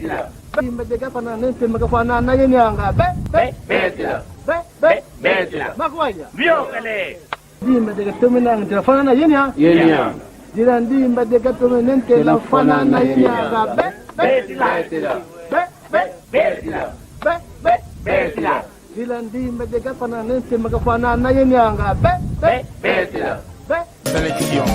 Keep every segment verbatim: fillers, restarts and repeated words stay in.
Dimba de gafana nente magafanana yenianga. Be, be, be, be, be, be, be, makwanya. Biokele. Dimba de gatomena nte gafanana yenia. Yenia. Dila dimba de gatomena nte gafanana yenianga. Be, be, be, be, be, be, be, be, be, be. Dila dimba de gafana nente magafanana yenianga. Be, be, be, be. Sélection.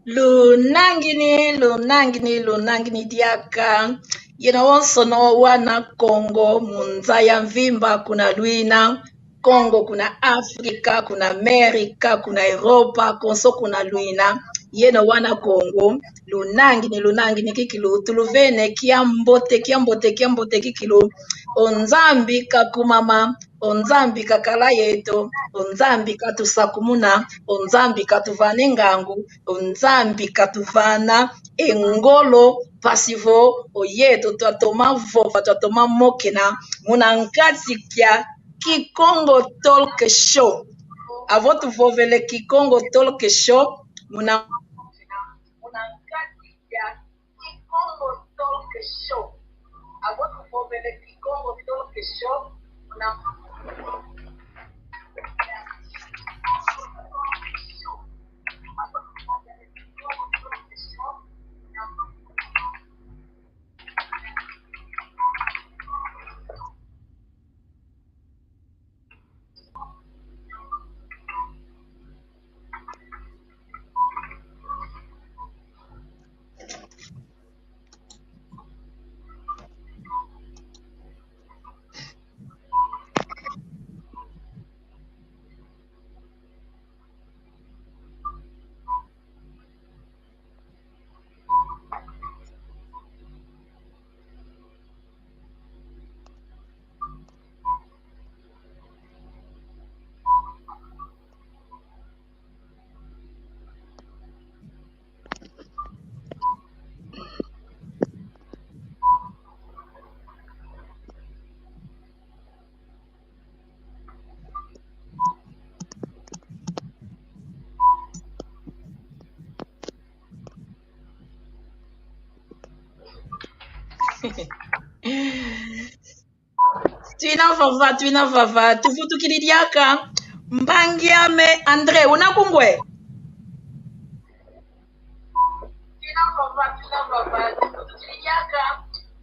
Lunangini, lunangini, lunangini diaka. Yeno wonsono wana Kongo, mu nza ya mvimba kuna lwina. Kongo kuna Afrika, kuna Amerika, kuna Europa, konso kuna lwina. Yeno wana Kongo, lunangini, lunangini kikilu, tuluvene kiambote, kiambote, kiambote kikilu. O Nzambi kakumama, o Nzambi kakala yeto, o Nzambi katusakumuna, o Nzambi katuvana e ngangu, o Nzambi katuvana e ngolo, mpasi vo o yeto twatoma vova, twatoma mokena muna nkati kia Kikongo Talk Show. Avo tuvovele Kikongo Talk Show muna, muna nkati kia Kikongo Talk Show. Avo tuvovele Kikongo Talk Show muna Twina vava, twina vava, tuvutukidi diaka. Mpangi ame André, una kungwe? Twina vava, twina vava, tuvutukidi diaka.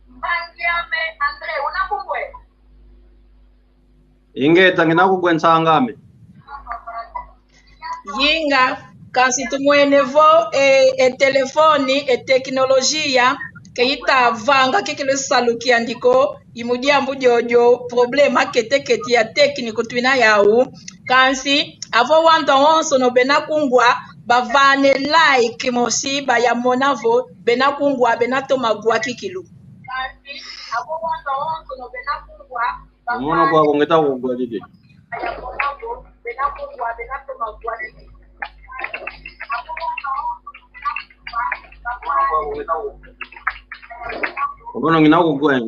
Mpangi ame André, una kungwe? Ingeta, ngina kugwe nsang'ame. Yinga, kansi tumwene vo e, e telefone, e tecnologia, ke ita vanga kikilu salu kiandi ko, i mu diambu diodio, problema kete-kete ya técnico twina yau. Kansi, avo wantu awonsono bena kungwa, bavane like mosi, baya mona vo bena kungwa, bena toma wa kikilu. Kansi, avo wantu awonsono bena kungwa, Mono kwa kungeta kugwa kiki. Mono ngina kugwa.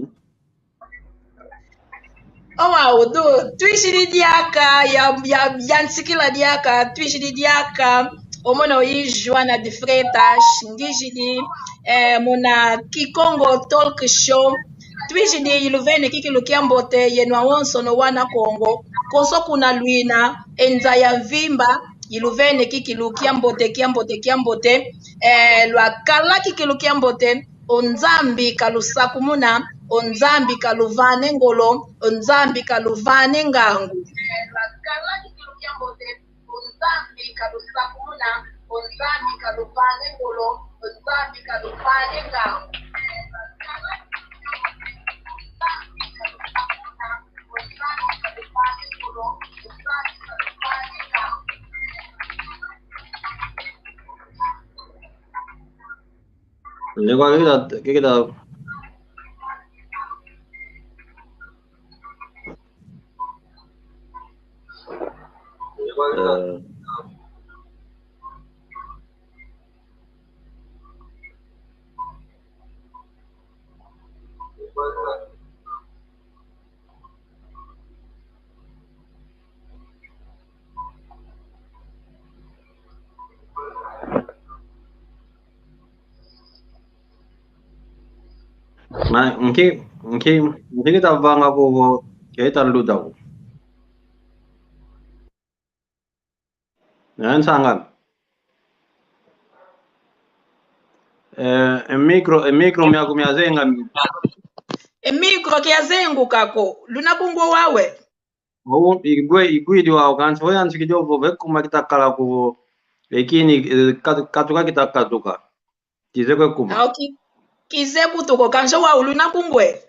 Owa, udu, twizidi diaka, ya, ya, ya nsikila diaka, twizidi diaka. O mono i Joana de Freitas, ngizidi, eh, muna Kikongo Talk Show. Twizidi iluvene kikilu kiambote, yeno awonsono wana Kongo. Konso kuna lwina, e nza ya mvimba, iluvene kikilu kiambote, kiambote, kiambote. Eh, lwakala kikilu kia mbote, o Nzambi kalusakumuna, o Nzambi kaluvana e ngolo, o Nzambi kaluvana e ngangu. Lengua que kita, que kita. Eh. Ma nki, nki, nki kita vanga kuvo, ke ita luta ku. Eh, nsanga. Eh, e micro, e micro miaku miazenga. E micro kiazenguka ko. Luna kungwa wawe. Ou, igwe, igwidi wau, kansi vo yansi kidio vo, ve kuma kitakala kuvo, ekini, eh, katu-, katuka kitakatuka. Kize kwe kuma. Ah, ok. Kize kutu ko, kansi wau luna kungwa e.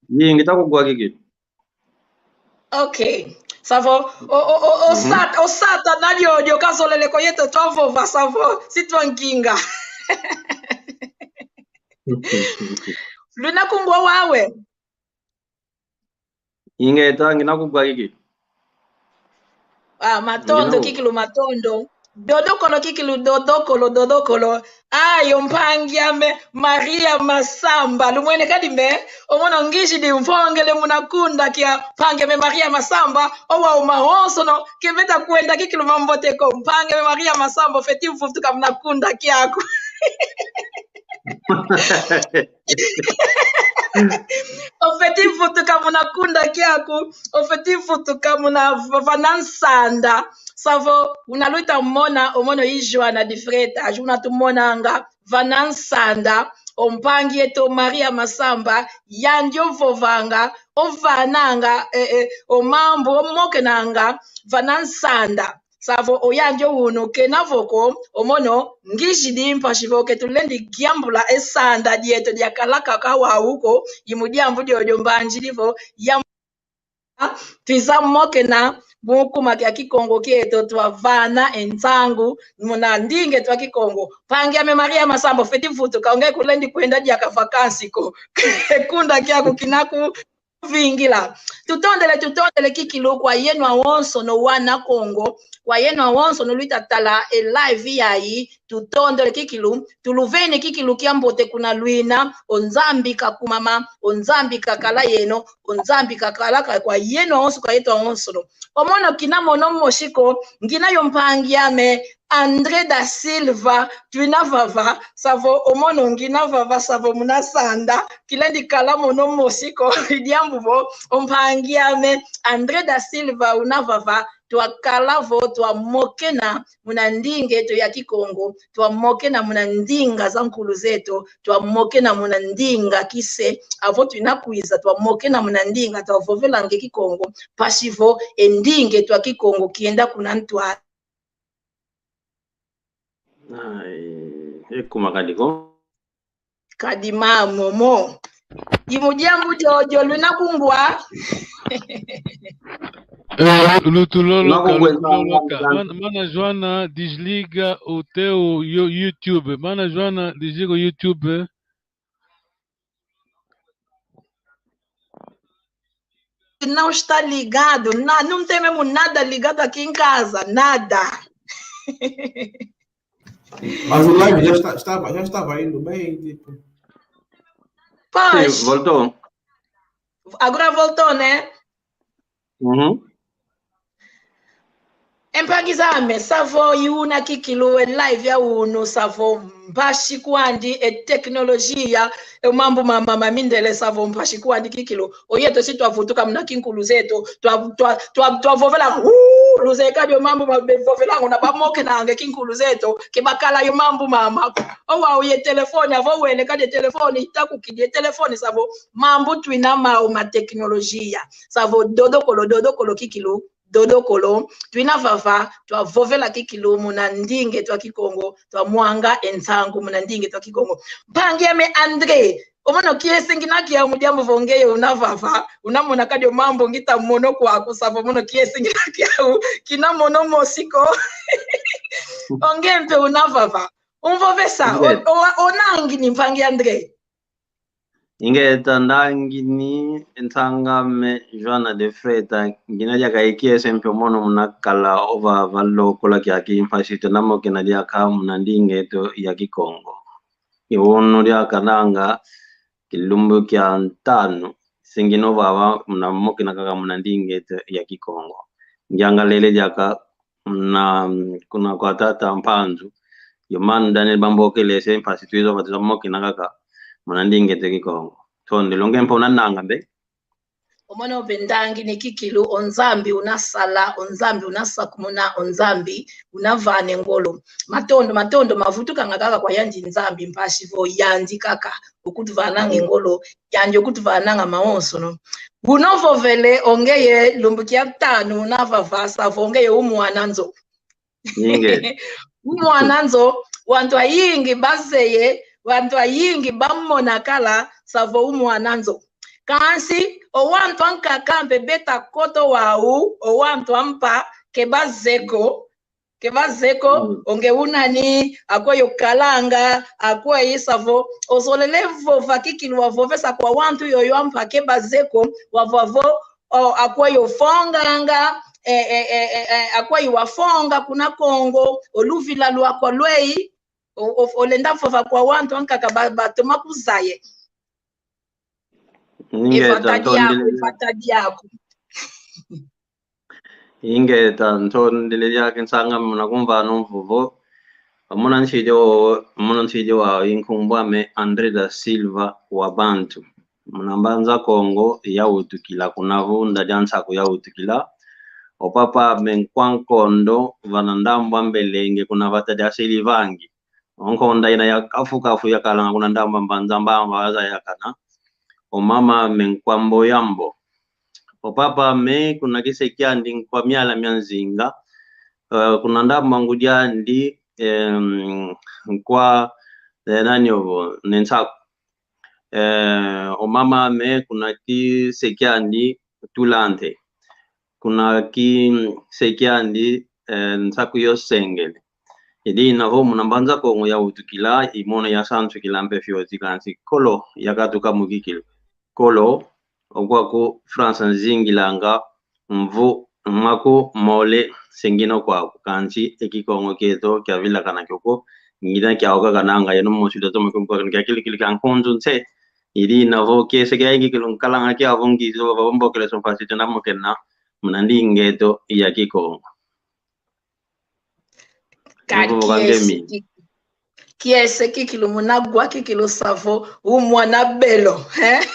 Yi, ngita kugwa kiki. Ok. Savo, o, o, o, o, mhm, sat-, o Satana diodio kazolele ko yeto twavova, savo, si twanginga. Luna kungwa wawe. Ingeta, ngina kugwa kiki. Ah, matondo, ngina ku- kikilu matondo. Dodokolo kikilu, dodokolo, dodokolo. Ayo, mpangi ame Maria Masamba. Lumwene kadi me, o mono ngizidi mvongele muna kunda kia mpangi ame Maria Masamba. O wau mawonsono, ke beta kwenda kikilu mambote ko. Mpangi ame Maria Masamba, ofeti vutuka muna kunda kiaku. Ofeti vutuka muna kunda kiaku, ofeti vutuka muna v-, vana nsanda. Savo, una luta mona, o mono i Joana de Freitas, una tumonanga, vana nsanda, o mpangi eto Maria Masamba, yandi ovovanga, ovananga, eh, eh, o mambu, omokenanga, vana nsanda. Savo o yandi o unu kena vo ko, o mono ngizidi mpasi vo ke tulendi yambula e sanda dieto diakalaka ka wau ko, i mu diambu diodio mbanzidi vo, ya, twiza mokena mu kuma kia Kikongo kieto, twavana e nsangu muna ndinga eto a Kikongo. Mpangi ame Maria Masamba, ofeti vutuka, o nge kulendi kwenda diaka vacances ko. E kunda kiaku kina ku vingila. Tutondele, tutondele kikilu kwa yeno awonsono wana Kongo, kwa yeno awonsono luita tala e live yayi, tutondele kikilu, tuluvene kikilu kia mbote kuna lwina, o Nzambi kakumama, o Nzambi kakala yeno, o Nzambi kakala ka-, kwa yeno awonso, kwa yeto awonsono. O mono kina mono mosi ko, ngina yo mpangi ame, André da Silva, twina vava, savo o mono ngina vava, savo muna sanda, kilendi kala mono mosi ko, i diambu vo, o mpangi ame, André da Silva, una vava, twakala vo, twamokena muna ndinga eto ya Kikongo, twamokena muna ndinga za nkulu zeto, twamokena muna ndinga kise, avo twina kwiza, twamokena muna ndinga, twavovelanga e Kikongo, mpasi vo, e ndinga eto a Kikongo kienda kuna ntwala. Ah, eh, e kuma kadi ko. Kadi ma momo. I mu diambu diodio luna kungwa. Eh, lutuloloka, lutuloloka. Mana, mana Joana, desliga o teu yo-, YouTube. Mana Joana, desliga o YouTube. Não está ligado, na-, não tem mesmo nada ligado aqui em casa, nada. Mas o live já está, estava, já estava indo bem, tipo. Pois. Sim, voltou. Agora voltou, né? Uhum. E mpangi zame, savo i una kikilu e live ya unu, savo mpasi kwandi e tecnologia, e mambu ma, ma, ma mindele, savo mpasi kwandi kikilu. O yeto si twavutuka muna kinkulu zeto, twa, twa, twa, twavovela, "Huu, luzeye kadi yo mambu ma bevovelanga, una bamokenanga kinkulu zeto, ke bakala yo mambu mama. O wau ye telefone, avo wele kadi ye telefone, itakukidi ye telefone, savo mambu twina mau ma tecnologia. Savo dodokolo, dodokolo kikilu, dodokolo. Twina vava, twavovela kikilu muna ndinga eto a Kikongo, twamwanga e nsangu muna ndinga eto a Kikongo. Mpangi ame André, o mono kiese ngina kiau mu diambu vo ngeye una vava, una mona kadi o mambu ngita mono kwaku, savo mono kiese ngina kiau, kina mono mosi ko. O nge mpe una vava. Umvovesa, o, o, o nangini mpangi André? Ingeta, ndangini nsanga ame Joana de Freitas, ngina diaka ye kiese mpe mono muna kala o vava lokola kiaki, mpasi tuna mokena diaka muna ndinga eto ya Kikongo. I unu diaka nanga kilumbu kia ntanu, si ngina o vava muna mokena kaka muna ndinga eto ya Kikongo. Ngiangalele diaka na, kuna kwa tata Mpanzu, yo manu Daniel Bambokele, se mpasi twiza vava twiza mokena kaka muna ndinga eto ya Kikongo. Ntondele. O nge mpe una nanga mpe? O mono mpe ndangini kikilu, o Nzambi una sala, o Nzambi una sakumuna, o Nzambi una vana e ngolo. Matondo, matondo mavutukanga kaka kwa yandi Nzambi, mpasi vo yandi kaka okutuvananga e ngolo, yandi okutuvananga mawonsono. Una vovele o ngeye lumbu kia tanu una vava, savo ngeye u mwana nzo. Inge. U mwana nzo, wantu ayingi bazeye, wantu ayingi bamona kala, savo u mwana nzo. Kansi o wantu ankaka mpe beta koto wau, o wantu ampa ke bazeye ko, ke bazeye ko, mm, o nge u nani, akweyi okalanga, akweyi, savo ozolele vova kikilu, wavovesa kwa wantu yoyo ampa ke bazeye ko, wavova vo, o, akweyi ofonganga, eh, eh, eh, eh, eh, akweyi wafonga kuna Kongo, o luvila lwaku alweyi, o, o, olenda vova kwa wantu ankaka ba, batoma kuzaya e? Ingeta, e vata diaku, ntondele, e vata diaku. Ingeta, ntondele diaka nsanga muna kumvana o mvovo. Muna nsidi o, muna nsidi wau, i nkumbu ame André da Silva wa Bantu. Muna Mbanza Kongo yawutukila, kuna Vunda dia Nsaku yawutukila. O papa ame Nkwa Nkondo, vana ndambu a Mbelenge, kuna vata dia Silivangi. O nkonda ina ya kafu-kafu yakalanga kuna ndambu a Mbanza Mbamba, wazayakana. O mama ame Nkwa Mboyambo. O papa ame kuna kise kiandi Nkwa Miala mia Nzinga. Eh, kuna ndambu a ngudi andi, em, Nkwa, eh, nani ovo, Ne Nsaku. Eh, o mama ame kuna kise kiandi Tulante. Kuna kise kiandi, eh, Nsaku yo Sengele. I dina vo muna Mbanza Kongo yawutukila, i mono yasansukila mpe fioti, kansi kolo yakatuka mu kikilu. Kolo, o kwaku France nzingilanga, mvu, mwaku mole, se ngina o kwaku, kansi e Kikongo kieto kiavilakana kiokio, ngina kiau kaka nanga, yeno mosi lutoma kio kwa kia kilikili kia nkunzu nse. I dina vo kiese kia kikilu nkalanga kiau vo ngizo, vava mbokele so mpasi tuna mokena muna ndinga eto ya Kikongo. Ka kiese ki-, kiese kikilu muna wa kikilu, savo u mwana belo, eh?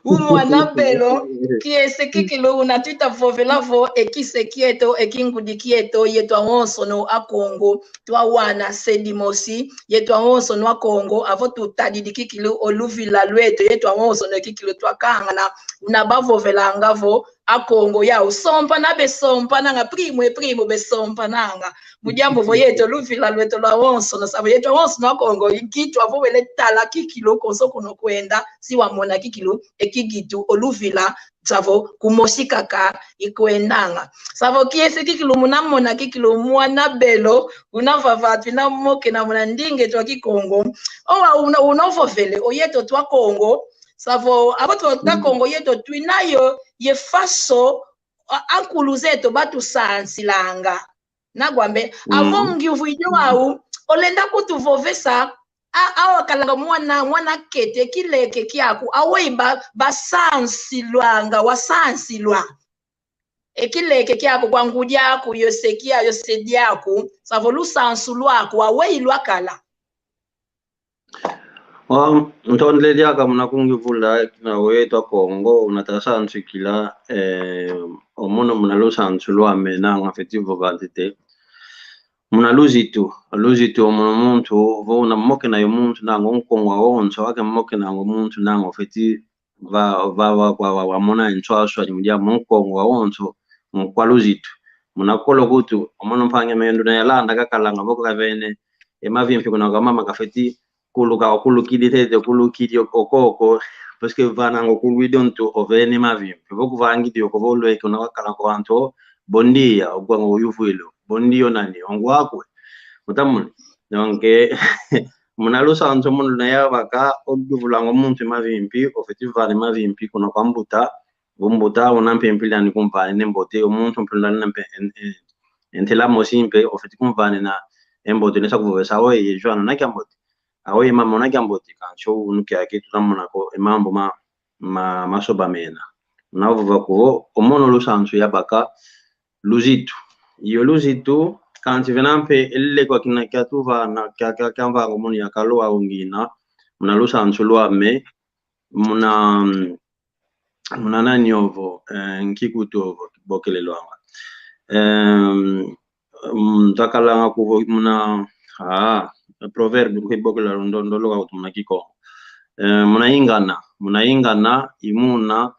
U mwana belo, kiese kikilu una twita vovela vo e kise kieto, e kingudi kieto, yeto awonsono a Kongo twawana se dimosi, yeto awonsono a Kongo, avo tutadidi kikilu o luvila lweto, yeto awonsono kikilu twakangana, una bavovelanga vo Akongo yau sompana, besompananga, primo e primo besompananga. Mu diambu vo yeto luvila lweto lwawonsono, savo yeto awonsono Akongo, i kitu avo wele tala kikilu konso kuna okwenda, si wamona kikilu e kigitu o luvila, savo kumosi kaka ikwendanga. Savo kiese kikilu muna mona kikilu mwana belo, una vava atu ina mokena muna ndinga eto a Kikongo. Owa una, una ovovele, o yeto twa Kongo, savo avo twa, twa Kongo yeto twina yo ye faso a, ankulu zeto batusansilanga. Na wambe, avo ngiuvwidi wau, olenda kutuvovesa, a, a wakalanga mwana, mwana kete, kileke kiaku, aweyi ba, basansilwanga, wasansilwa. E kileke kiaku kwa ngudi aku, yo se kia, yo se diaku, savo lusansu lwaku, aweyi lwakala? Wa, ntondele diaka muna kungivula kina weto a Kongo, una ta sansukila, eh, o mono muna lusansu lwame nanga fweti vova ntete. Muna luzitu, luzitu o mono muntu, vo una mokena yo muntu nanga o Nkongo awonso, ake mokena ngo muntu nanga fweti va, va, va, kwa, wa, wamona nswaswani mu diambu, o Nkongo awonso, nkwa luzitu. Muna kolo kutu, o mono mpangi ame nduna yalanda kakalanga vo kavene e mavimpi kuna kwa mama kafweti kuluka, okulukidi ntete, okulukidi o-, okoko, parce que vana ngo kulwidi o ntu ovene mavimpi. Vo kuvangidi yo ko vo lweke una wakala kwa antu, bom dia, ogwanga oyuvwilo, bom dia o nani, o ngwakwe. Utamuni? Donc, eh, muna lusansu mono luna yabaka, o yuvulanga o muntu mavimpi, ofweti vana mavimpi kuna kwa mbuta, vo mbuta una mpe mpila ni kumvana e mbote, o muntu mpila na mpe en-, en-, e ntela mosi mpe, ofweti kumvana e mbote, lenda kuvovesa: "Oye, João, una kiambote? Awe, mama, una kiambote?" Kansi o unu kiaki tuna mona ko e mambu ma, ma, masobamena. Una vova ko vo, o mono lusansu yabaka luzitu. Yo luzitu, kansi vena mpe e lekwa kina kia tuvana, kia, kia, kia mvangu mono ya kalo wa ungina, muna lusansu lwame, muna, muna nani ovo, eh, nki kutu ovo, bokele lwanga. Em, mm, takalanga kuvo muna, ah, proverbe kwe bokela ndo-, ndolo ka kutu muna Kikongo. Eh, muna ingana, muna ingana, i muna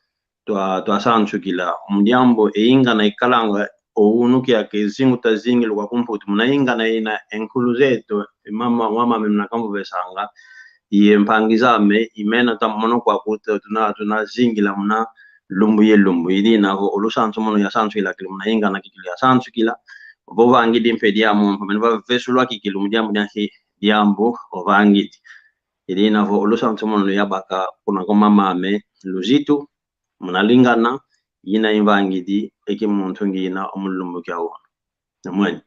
twa, twa sansukila. Mu diambu e ingana ikalanga o unu kiaki, zingu tazingila kwa ku Mputu. Muna ingana ina e nkulu zeto, e mama, mama ame muna kamvovesanga, i e mpangi zame, i mena ta mono kwaku, tuna, tuna zingila muna lumbu ye lumbu. I dina vo o lusansu mono yasansukila kikilu muna ingana, kikilu yasansukila. Vo vangidi mpe diambu, mpe mene vavesulwa kikilu mu diambu dia nki, diambu ovangidi. I dina vo o lusansu mono yabaka kuna kwa mama ame luzitu, muna lingana, ina imvangidi e kimuntu ngina o mu lumbu kia unu. Namweni.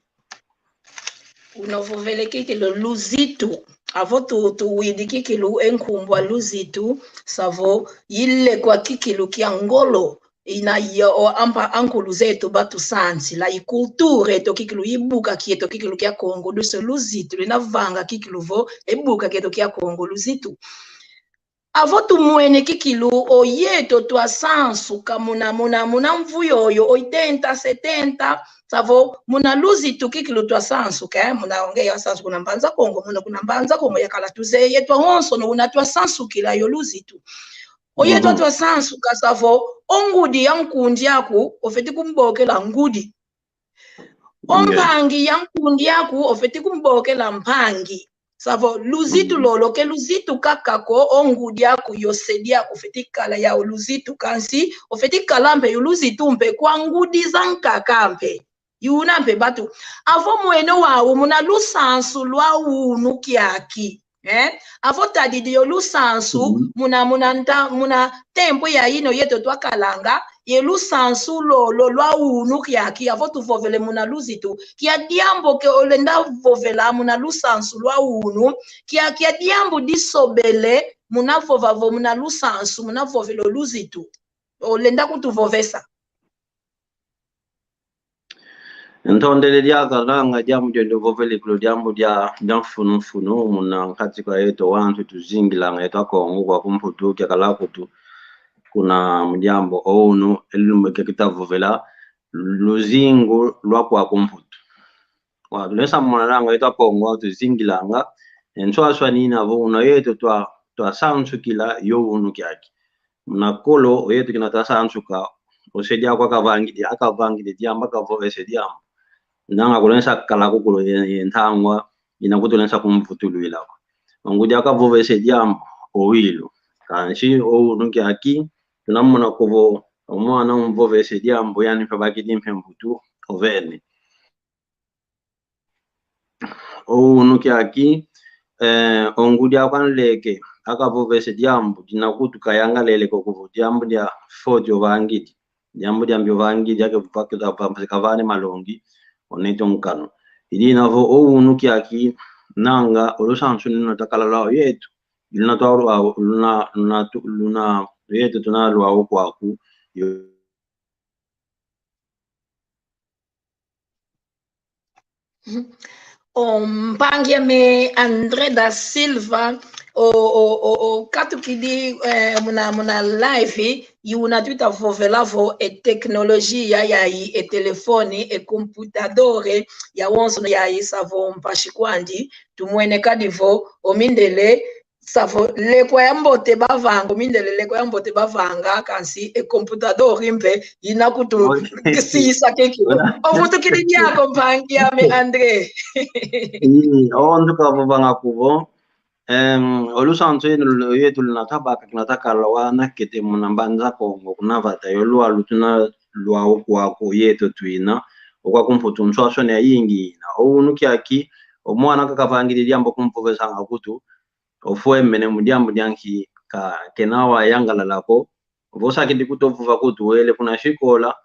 Una vovele kikilu luzitu. Avo tu, tuwidi kikilu e nkumbu a luzitu, sa vo i lekwa kikilu kia ngolo, ina yo o ampa ankulu zeto batusansila, i cultura eto kikilu, i buka kieto kikilu kia Kongo, duso luzitu, lina vanga kikilu vo e buka kieto kia Kongo luzitu. Avo tumwene kikilu, o yeto twasansuka muna, muna, muna mvu yoyo, oitenta, setenta, sa vo muna luzitu kikilu twasansuka, eh, muna o nge yasansuka kuna Mbanza Kongo, muna kuna Mbanza Kongo yakala tuzeye, yeto awonsono una twasansukila yo luzitu. O yeto twasansuka, sa vo o ngudi ya nkundi aku, ofweti kumbokela ngudi. O mpangi ya nkundi aku, ofweti kumbokela mpangi. Sa vo luzitu lolo ke luzitu kaka ko, o ngudi aku, yo se diaku, ofweti kala yau luzitu, kansi ofweti kala mpe yo luzitu mpe kwa ngudi zankaka mpe. I una mpe batu. Avo mwene wau muna lusansu lwa unu kiaki. Eh? Avo tadidi yo lusansu, muna, muna nta-, muna tempo ya ino yeto twakalanga, ye lusansu lolo lwa unu kiaki, avo tuvovele muna luzitu. Kia diambu ke olenda vovela muna lusansu lwa unu, kia, kia diambu disobele muna vova vo muna lusansu, muna vovele o luzitu. Olenda kutuvovesa. Ntondele diaka nanga diambu dio ndivovele kikilu diambu dia, dia mfunu mfunu, muna nkati kwa yeto wantu tuzingilanga yeto Akongo kwa ku Mputu, kiakala kutu kuna mu diambu o unu, e lumbu kia kita vovela luzingu lwa kwa ku Mputu. Wa, tulenda mona nanga yeto Akongo tuzingilanga e nswaswani ina vo una yeto twa, twasansukila yo unu kiaki. Muna kolo, o yeto kina twasansuka, o se diaku akavangidi, akavangidi diambu, akavovese diambu. Nanga kulenda kala kukulu ye, ye ntangwa ina kutulenda kumvutulwila ko. O ngudi akavovese diambu, owilu. Kansi o unu kiaki, tuna mona ko vo o mwana umvovese diambu, yani mpe bakidi mpe mvutu, ovene. O unu kiaki, eh, o ngudi aku anleke, akavovese diambu, dina kutu kayangalele ko kuvo diambu dia foti ovangidi. Diambu diambi ovangidi, ake vova kavane malongi, o neto nkanu. I dina vo o unu kiaki, nanga o lusansu luna twakala lwau yeto, luna twa lwau, luna, luna tu-, luna yeto tuna lwau kwaku, yo O mpangi ame André da Silva, o, o, o, o katukidi, eh, muna, muna live, i una tuta vovela vo e tecnologia yayi, e telefone, e computador, yawonso yayi, sa vo mpasi kwandi, tumwene kadi vo o mindele, sa vo lekwa ya mbote bavanga, o mindele lekwa ya mbote bavanga, kansi e computador mpe ina kutu sisa keki. Ovutukidi diaka, mpangi ame André. Ii, o nduka vovanga kuvo. Em, o lusansu yetu, yetu luna tabaka, kina takala wana kete muna Mbanza Kongo, kuna vata yo lwa lutuna lwa okwaku yeto twina, okwaku Mputu nswaswani ya yingi ina. O unu kiaki, o mwana kaka vangidi diambu kumpovesanga kutu, ofwemene mu diambu dia nki, ka kena wayangalala ko, vo sakidi kutu vova kutu wele kuna sikola,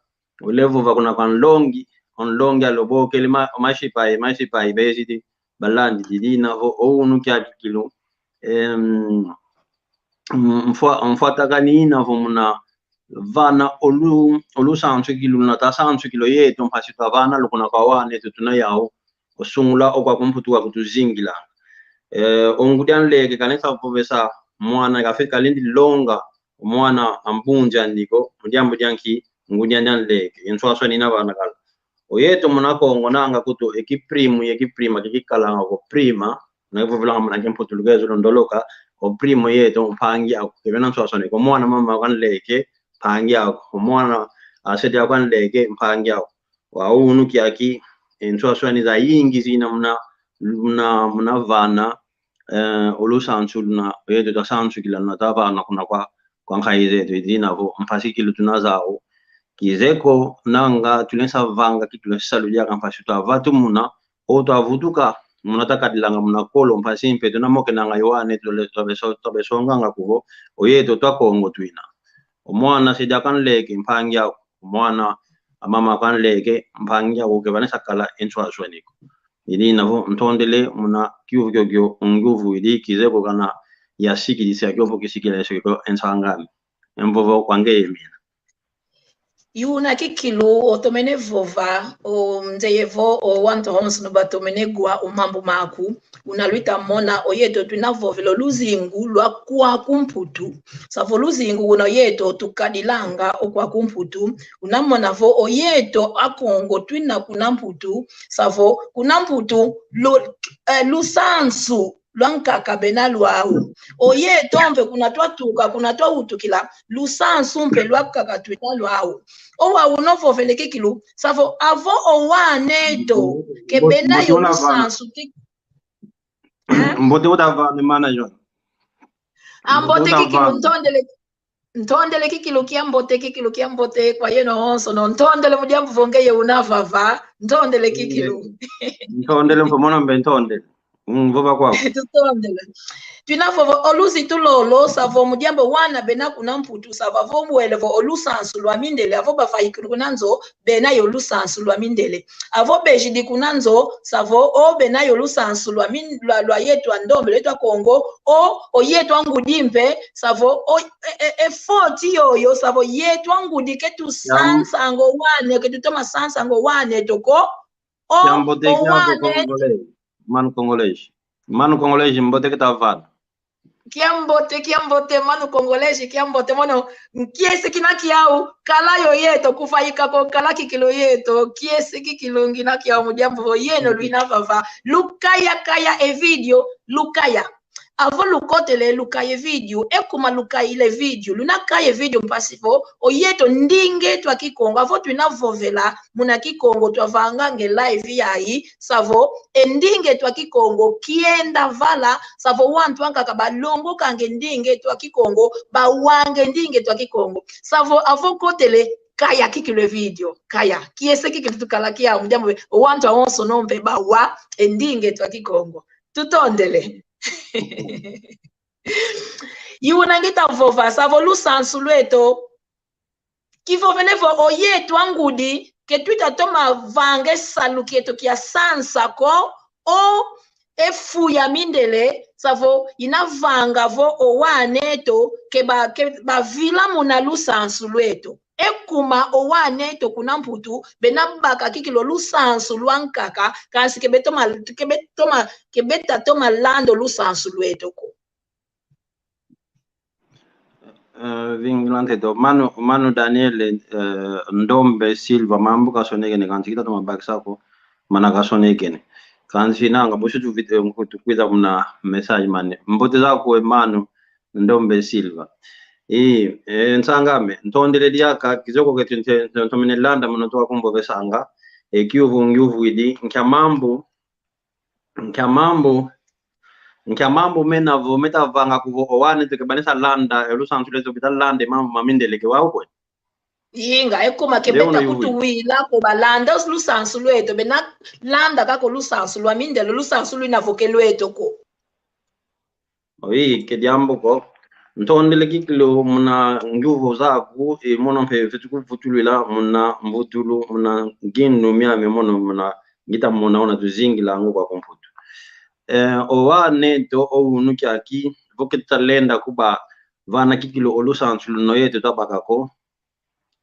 wele vova kuna kwa nlongi, o nlongi alobokele ma-, masipa ye, masipa ye bezidi, balandi didina vo, o unu kiaki kilu, em, mfwa-, mfwatakani ina vo muna vana o lu-, o lusansu kilu, na ta sansu kilo yeto, mpasi twavana lukuna kwa wane tutuna yau, o sungula okwaku Mputu kwa kutuzingila. Eh, o ngudi a nleke, kanesa vovesa mwana kafe kalendi longa, o mwana ambunja ndiko, mu diambu dia nki, ngudi a nleke, ye nswaswani ina vana kala. O yeto muna Kongo nanga kutu e kiprimu ye kiprima, kikikalanga ko prima, na kivovelanga muna Kimputu lukezo londoloka, o primo yeto mpangi aku, ke bena nswaswani ko, mwana mama kwa nleke, mpangi aku, mwana a se diaku a nleke, mpangi aku. Wa unu kiaki, e nswaswani za yingi zina muna, muna, muna vana, eh, o lusansu luna, yeto ta sansu kila luna ta vana kuna kwa, kwa nkayi zeto, i dina vo, mpasi kilu tuna zau. Kizeko, nanga, tulensa vanga, ki tulensa salu diaka mpasi twa vatu muna, o twa vutuka, muna ta kadilanga muna kolo, mpasi mpe tuna mokenanga yo wane, tole-, twa beso-, twa besonganga kuvo, o yeto twa Kongo twina. O mwana se diaku a nleke, mpangi aku, o mwana a mama aku a nleke, mpangi aku, ke vanesa kala e nswaswani ko. I dina vo, ntondele muna kiuvu kiokio, ngiuvu idi, kizeko kana yasikidisa kiuvu kisikila siko e nsangani. E mvovo kwa ngeye mina. I una kikilu otomene vova, o nzeye vo, o wantu awonsono batomene wa o mambu maku, una lwita mona, o yeto twina vovela o luzingu lwa kwaku Mputu. Sa vo luzingu una yeto tukadilanga okwaku Mputu, una mona vo o yeto Akongo twina kuna Mputu, sa vo kuna Mputu lu-, eh, lusansu lwa nkaka bena lwau. O yeto mpe kuna twatuka, kuna twawutukila, lusansu mpe lwa nkaka twina lwau. O wau una ovovele kikilu, sa vo avo o wane eto ke bena yo lusansu ki-, eh? Mbote uta vana, mana John. A mbote kikilu, ntondele, ntondele kikilu kia mbote, kikilu kia mbote kwa yeno awonsono. Ntondele mu diambu vo ngeye una vava, ntondele kikilu. Ntondele mpe mono mpe ntondele. Mm, vova kwaku. Tutondele. Twina vova o luzitu lolo, sa vo mu diambu wana bena kuna Mputu, sa vo vo mbwele vo o lusansu lwa mindele, avo bavaikulu kuna nzo, bena yo lusansu lwa mindele. Avo bezidi kuna nzo, sa vo o bena yo lusansu lwa min-, lwa, lwa yeto a ndombe, lwa yeto a Kongo, o, o yeto a ngudi mpe, sa vo o, e, e, e foti yoyo, sa vo yeto a ngudi ke tusansanga o wane, ke tutoma sansanga o wane eto ko, o, kia mbote, o kia wane. Congolais. Mano Congolais. Mano Congolais, mbote ke ta vana. Kia mbote, kia mbote, mano Congolais, kia mbote, mono, kiese kina kiau, kala yo yeto, kuvaika ko, kala kikilu yeto, kiese kikilu ngina kiau mu diambu vo yeno lwina vava. Lukaya kaya e vídeo, lukaya. Avo lukotele lukaya e vídeo, e kuma lukayila e vídeo, luna kaya e vídeo mpasi vo, o yeto ndinga eto a Kikongo, avo twina vovela muna Kikongo, twavanganga e live yayi, sa vo e ndinga eto a Kikongo kienda vala, sa vo wantu ankaka balongokanga e ndinga eto a Kikongo, bawanga e ndinga eto a Kikongo. Sa vo avo kotele, kaya kikilu e vídeo, kaya. Kiese kikilu tukala kiau, mu diambu vo o wantu awonsono mpe bawa e ndinga eto a Kikongo. Tutondele. I una ngita vova, sa vo lusansu lweto, kivovene vo o yeto a ngudi, ke twita toma vanga e salu kieto kia sansa ko, o e fu ya mindele, sa vo ina vanga vo o wane eto ke ba, ke bavila muna lusansu lweto. E kuma o wane eto kuna Mputu, bena baka kikilu o lusansu lwa nkaka, kansi ke betoma, ke betoma, ke beta toma landa o lusansu lweto ko. Eh, vingila ntete, mano, mano Daniel, eh, Ndombe Silva, mambu kasonekene, kansi kita toma bakisa ko, mana kasonekene. Kansi nanga, busi tu vit-, eh, tu kwiza muna message mane. Mbote zaku e mano Ndombe Silva. I, eh, nsang'ame, ntondele diaka, kizoko ke tu nte-, nte-, ntomene landa, muna tuka kumbo besanga, e kiuvu ngiuvu idi, nkia mambu, nkia mambu, nkia mambu mena vo, meta vanga kuvo, o wane tuke banisa landa, e lusansu lweto bita landa, e mambu ma mindele ke wau kwe. Inga, e kuma ke beta kutuwila ko, balanda lusansu lweto, bena landa kaka lusansu lwa mindele, lusansu lwina vo ke lweto ko. Oui, ke diambu ko. Ntondele kikilu muna ngiuvu zaku, e mono mpe fweti kuvutulwila muna mvutulu, muna ngindu miame mono muna ngita mona ona tuzingilanga kwaku Mputu. Eh, o wane to o unu kiaki, vo keta lenda kuba vana kikilu o lusansu luna yeto tabaka ko,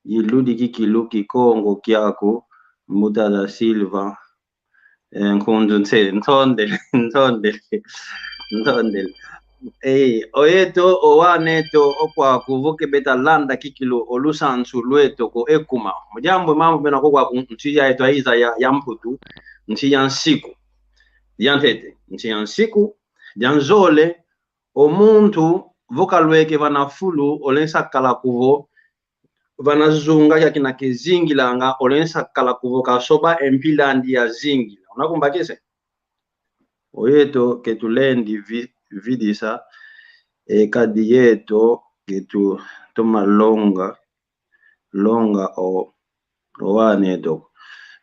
iludi kikilu Kikongo kiaku, Mbuta da Silva, eh, Nkundu Nse, ntondele, ntondele, ntondele. Eh, o yeto, o wane to, o kwaku, vo ke beta landa kikilu o lusansu lweto ko e kuma. Mu diambu mambu mena ko kwaku, nsi ya yeto ayiza ya, ya Mputu, nsi ya nsiku. Dia ntete, nsi ya nsiku, dia nzole, o muntu, vo kalweke vana fulu, o lensa kala kuvo, vana zunga kia kina ke zingilanga, o lensa kala kuvo kasoba e mpila andi ya zingila. Una kumbakese? O yeto ke tulendi vi-, vidisa, e kadi yeto ke tu toma longa, longa o, o wane to.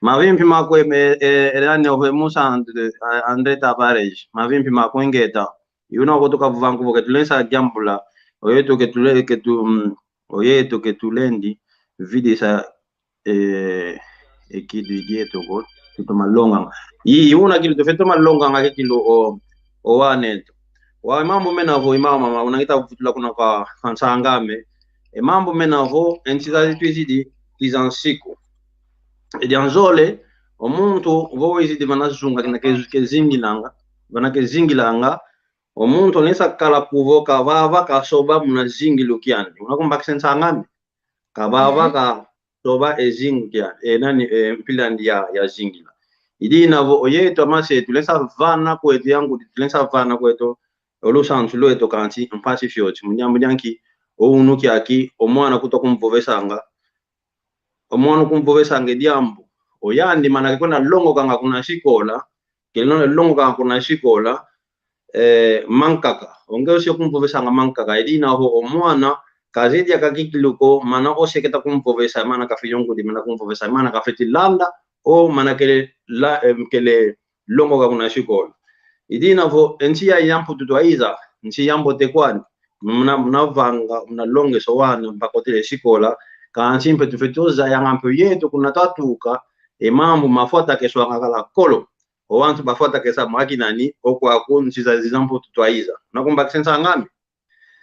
Mavimpi maku e, e, e, e, ane ove musa André, a-, André Tavares. Mavimpi maku ingeta. I una ko tuka vuvanku vo ke tulensa diambula. O yeto ke tule-, ke tu-, mm, o yeto ke tulendi vidisa, eh, e kidi dieto ko, tutoma longanga. I, i una kilu tufwete toma longanga kikilu o, o wane to. Wa mambu mena vo, i mama, ma, una ngita vutula kuna kwa, kwa nsang'ame. E mambu mena vo, e nsi zazi twizidi, kiza nsiku. E dia nzole, o muntu, vo wizidi vana zunga, kina ke, ke zingilanga, vana ke zingilanga, o muntu o lensa kala kuvo kavava kasoba muna zingilu kiandi. Una kumbakese nsang'ame? Kavava Mhm. kasoba e zingilu kiandi. E nani, e mpila andi ya, ya zingila. I dina vo, o yeto amase, tulensa vana kweto ya ngudi, tulensa vana kweto, o lusansu lweto kansi, mpasi fioti. Mu diambu dia nki, o unu kiaki, o mwana kuta kumvovesanga. O mwana kumvovesanga e diambu. O yandi mana ke kwenda longokanga kuna sikola, ke lon-, longokanga kuna sikola, eh, mankaka. O nge osi kumvovesanga mankaka. I dina vo o mwana, kazidi ya kakikilu ko, mana osi keta kumvovesa, mana kafwete yo ngudi, mana kumvovesa, mana kafwete landa, o mana kele la, em, kele longoka kuna sikola. I dina vo, e nsi ya, ya Mputu twayiza, nsi ya mbote kwani, muna, muna vanga, muna longesa o wana, mpaka otele sikola, kansi mpe tufwete zayanga mpe yeto kuna twatuka, e mambu mafwata keswanga kala kolo. O wantu bafwata kesa mwa kinani, o kwaku nsi zazi za Mputu twayiza. Una kumbakese nsang'ame?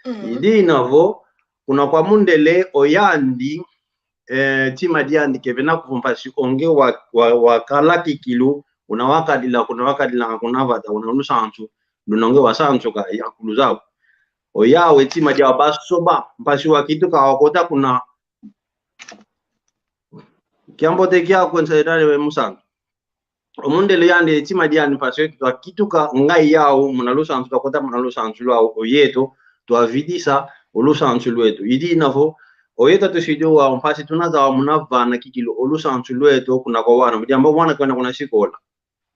Mhm. I dina vo, kuna kwa mundele o yandi, eh, ntima diandi ke vena kuvo mpasi o nge wa, wa, wakala kikilu, una wakadila, kuna wakadilanga kuna vata, una lusansu, luna nge wasansuka, ya nkulu zaku. O yau e ntima diau basoba, mpasi wakituka wakota kuna. Kiambote kiaku nsa edale we musantu. O mundele yandi, e ntima diandi mpasi yeto twakituka, ngai yau, muna lusansu, twakota muna lusansu lwau, o yeto, twavidisa o lusansu lweto. I dina vo, o yeto tusidi wau, mpasi tuna zau muna vana kikilu o lusansu lweto, kuna kwa wana. Mu diambu wana kwenda kuna sikola.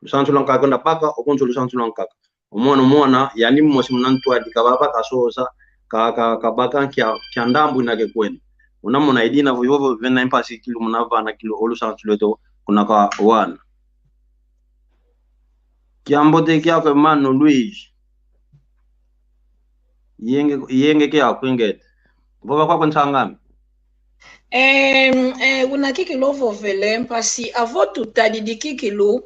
Lusansu lwa nkaka kwenda baka, o kunso lusansu lwa nkaka. O mwana, o mwana, yandi mosi muna ntwadi, kavava kasosa, ka, ka, kabaka nkia, nkia ndambu ina ke kwenda. Una mona i dina vo, vo, vo, vena mpasi kikilu muna vana kikilu o lusansu lweto kuna kwa wana. Kiambote kiaku e mano Luis. Yenge, yenge kiaku ingeta. Vova kwaku nsang'ame. Em, eh, una kikilu ovovele mpasi avo tutadidi kikilu.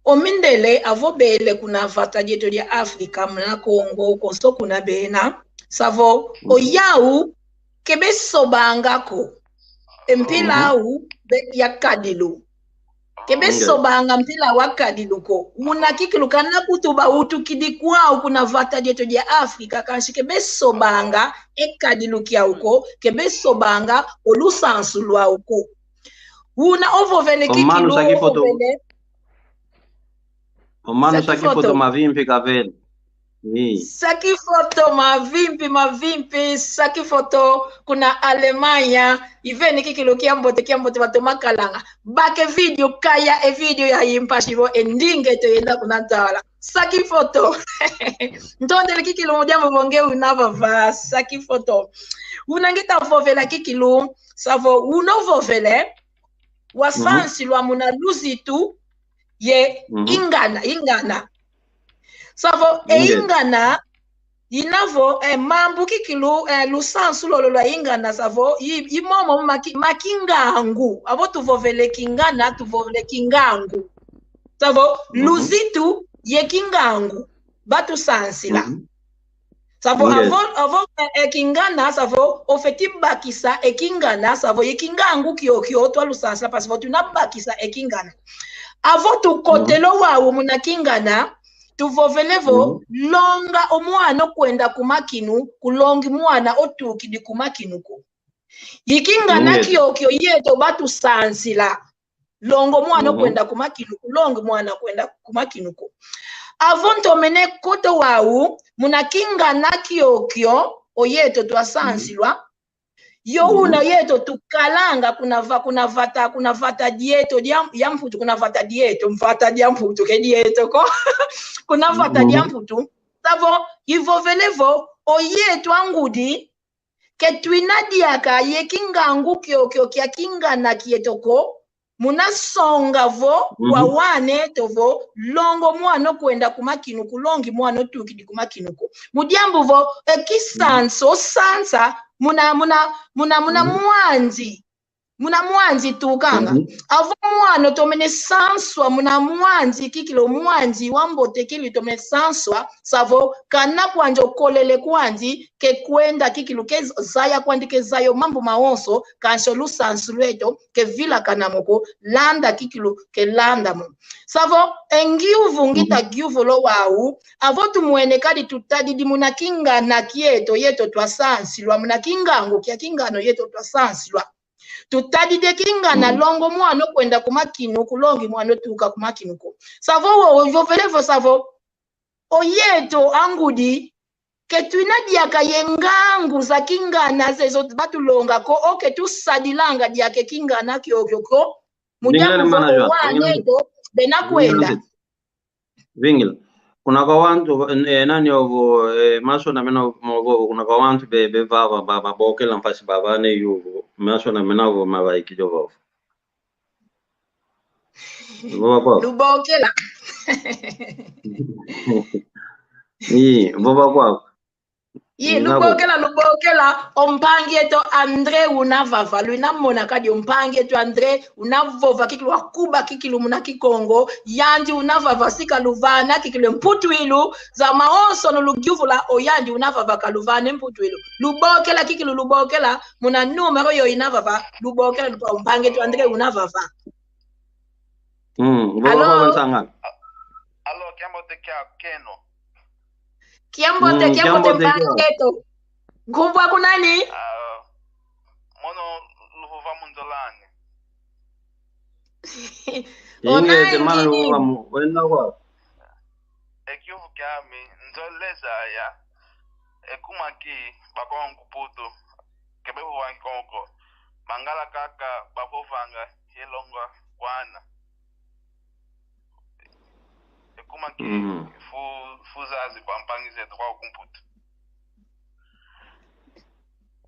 O mindele avo bele kuna vata dieto dia Afrika, muna Kongo, konso kuna bena. Savo, o yau, ke besobanga ko. E mpila au, be ya kadilu. Ke besobanga mpila wa kadilu ko. Una kikilu kana kutu bawutukidi kwau kuna vata dieto dia Afrika, kansi ke besobanga e kadilu kiau ko, ke besobanga o lusansu luau ko. Una ovovele kikilu, ovovele. O mano, saki foto mavimpi kavele. Saki foto mavimpi, mavimpi, saki foto kuna Alemanha. Ivene kikilu kiambote, kiambote, batoma kalanga. Baka e video, kaya e video ya impasi vo e ndinga eto yenda kuna ntwala. Saki foto. Ntondele kikilu mu diambu vo nge una vava, saki foto. Una nge ta vovela kikilu, savo una ovovele, wasansilwa muna luzitu ye ingana, ingana. Savo e ingana, ina vo, eh, mambu kikilu, eh, lusansu lolo lwa ingana, savo i, i momo ma ki-, ma kingangu. Avo tuvovele kingana, tuvovele kingangu. Savo luzitu ye kingangu batusansila. Savo avo, avo, eh, eh, kingana, savo ofeti bakisa e kingana, savo ye kingangu kiokio twalusansila, mpasi vo tuna bakisa e kingana. Avo tukotele o wau muna kingana, tuvovele vo, longa o mwana okwenda ku makinu, kulongi mwana otukidi ku makinu ko. I kingana kiokio yeto batusansila. Longa o mwana okwenda ku makinu, kulongi mwana kwenda ku makinu ko. Avo ntomene kota o wau muna kingana kiokio o yeto twasansilwa. Yo una yeto tukalanga kuna va-, kuna vata, kuna vata dieto dia, dia Mputu, kuna vata dieto, mvata dia Mputu ke dieto ko. Kuna vata dia Mputu. Savo ivovele vo, o yeto angudi, ke twina diaka ye kingangu kiokio kia kingana kieto ko, muna songa vo kwa wana eto vo, longa o mwana okwenda ku makinu, kulongi mwana otukidi ku makinu ko. Mu diambu vo, e kisansa, o sansa, muna, muna, muna, muna mwanzi. Muna mwanzi tukanga. Avo mwana otomene sanswa muna mwanzi kikilu, mwanzi wambote kikilu tomene sanswa, savo kana kwandi okolele kwandi, ke kwenda kikilu, ke z-, zaya kwandi, ke zaya o mambu mawonso, kansi o lusansu lweto ke vilakana mo ko, landa kikilu ke landa mo. Savo e ngiuvu ngita giuvula o wau, avo tumwene kadi tutadidi muna kingana kieto yeto twasansilwa, muna kingangu kia kingana yeto twasansilwa. Tutadidi e kingana, longa o mwana okwenda ku makinu, kulongi mwana otuka ku makinu ko. Savo wo, ovovele vo savo, o yeto angudi, ke twina diaka ye ngangu za kingana zezo batulonga ko, o ke tusadilanga diaka e kingana kiokio ko. Mu diambu vo o wana eto bena kwenda. Vingila. Kuna kwa wantu, eh, nani ovo, eh, masonamena ovo, kuna kwa wantu be, bevava, ba, babokela mpasi bavana e yuvu, masonamena ovo mavaikidi ovo. Vova kwa. Lubokela. Ii, vova kwa. Ii, lubokela, lubokela, o mpangi eto André una vava, luna mona kadi o mpangi eto André una vova kikilu, wakuba kikilu muna Kikongo, yandi una vava, si kaluvana kikilu e mputu ilu, za mawonso no lugiuvula, o yandi una vava kaluvana e mputu ilu. Lubokela kikilu, lubokela, muna número yo ina vava, lubokela, lupa o mpangi eto André una vava. Mm, vova kwa nsanga. Allô, kiambote kia keno. Kiambote, mm, kiambote, kiambote mpangi eto. Nkumbu aku nani? Ah, mono Luvuva Munzolani. Ingeta, mana Luvuva mu-, wenda kwa? E kiuvu kiami, nzolele zaya. E kuma ki, Bakongo ku Mputu, ke bevovanga Kikongo ko. Mangala kaka bavovanga ye longa kwana. E kuma ki, mhm, fu, fu zazi kwa mpangi zeto kwa ku Mputu.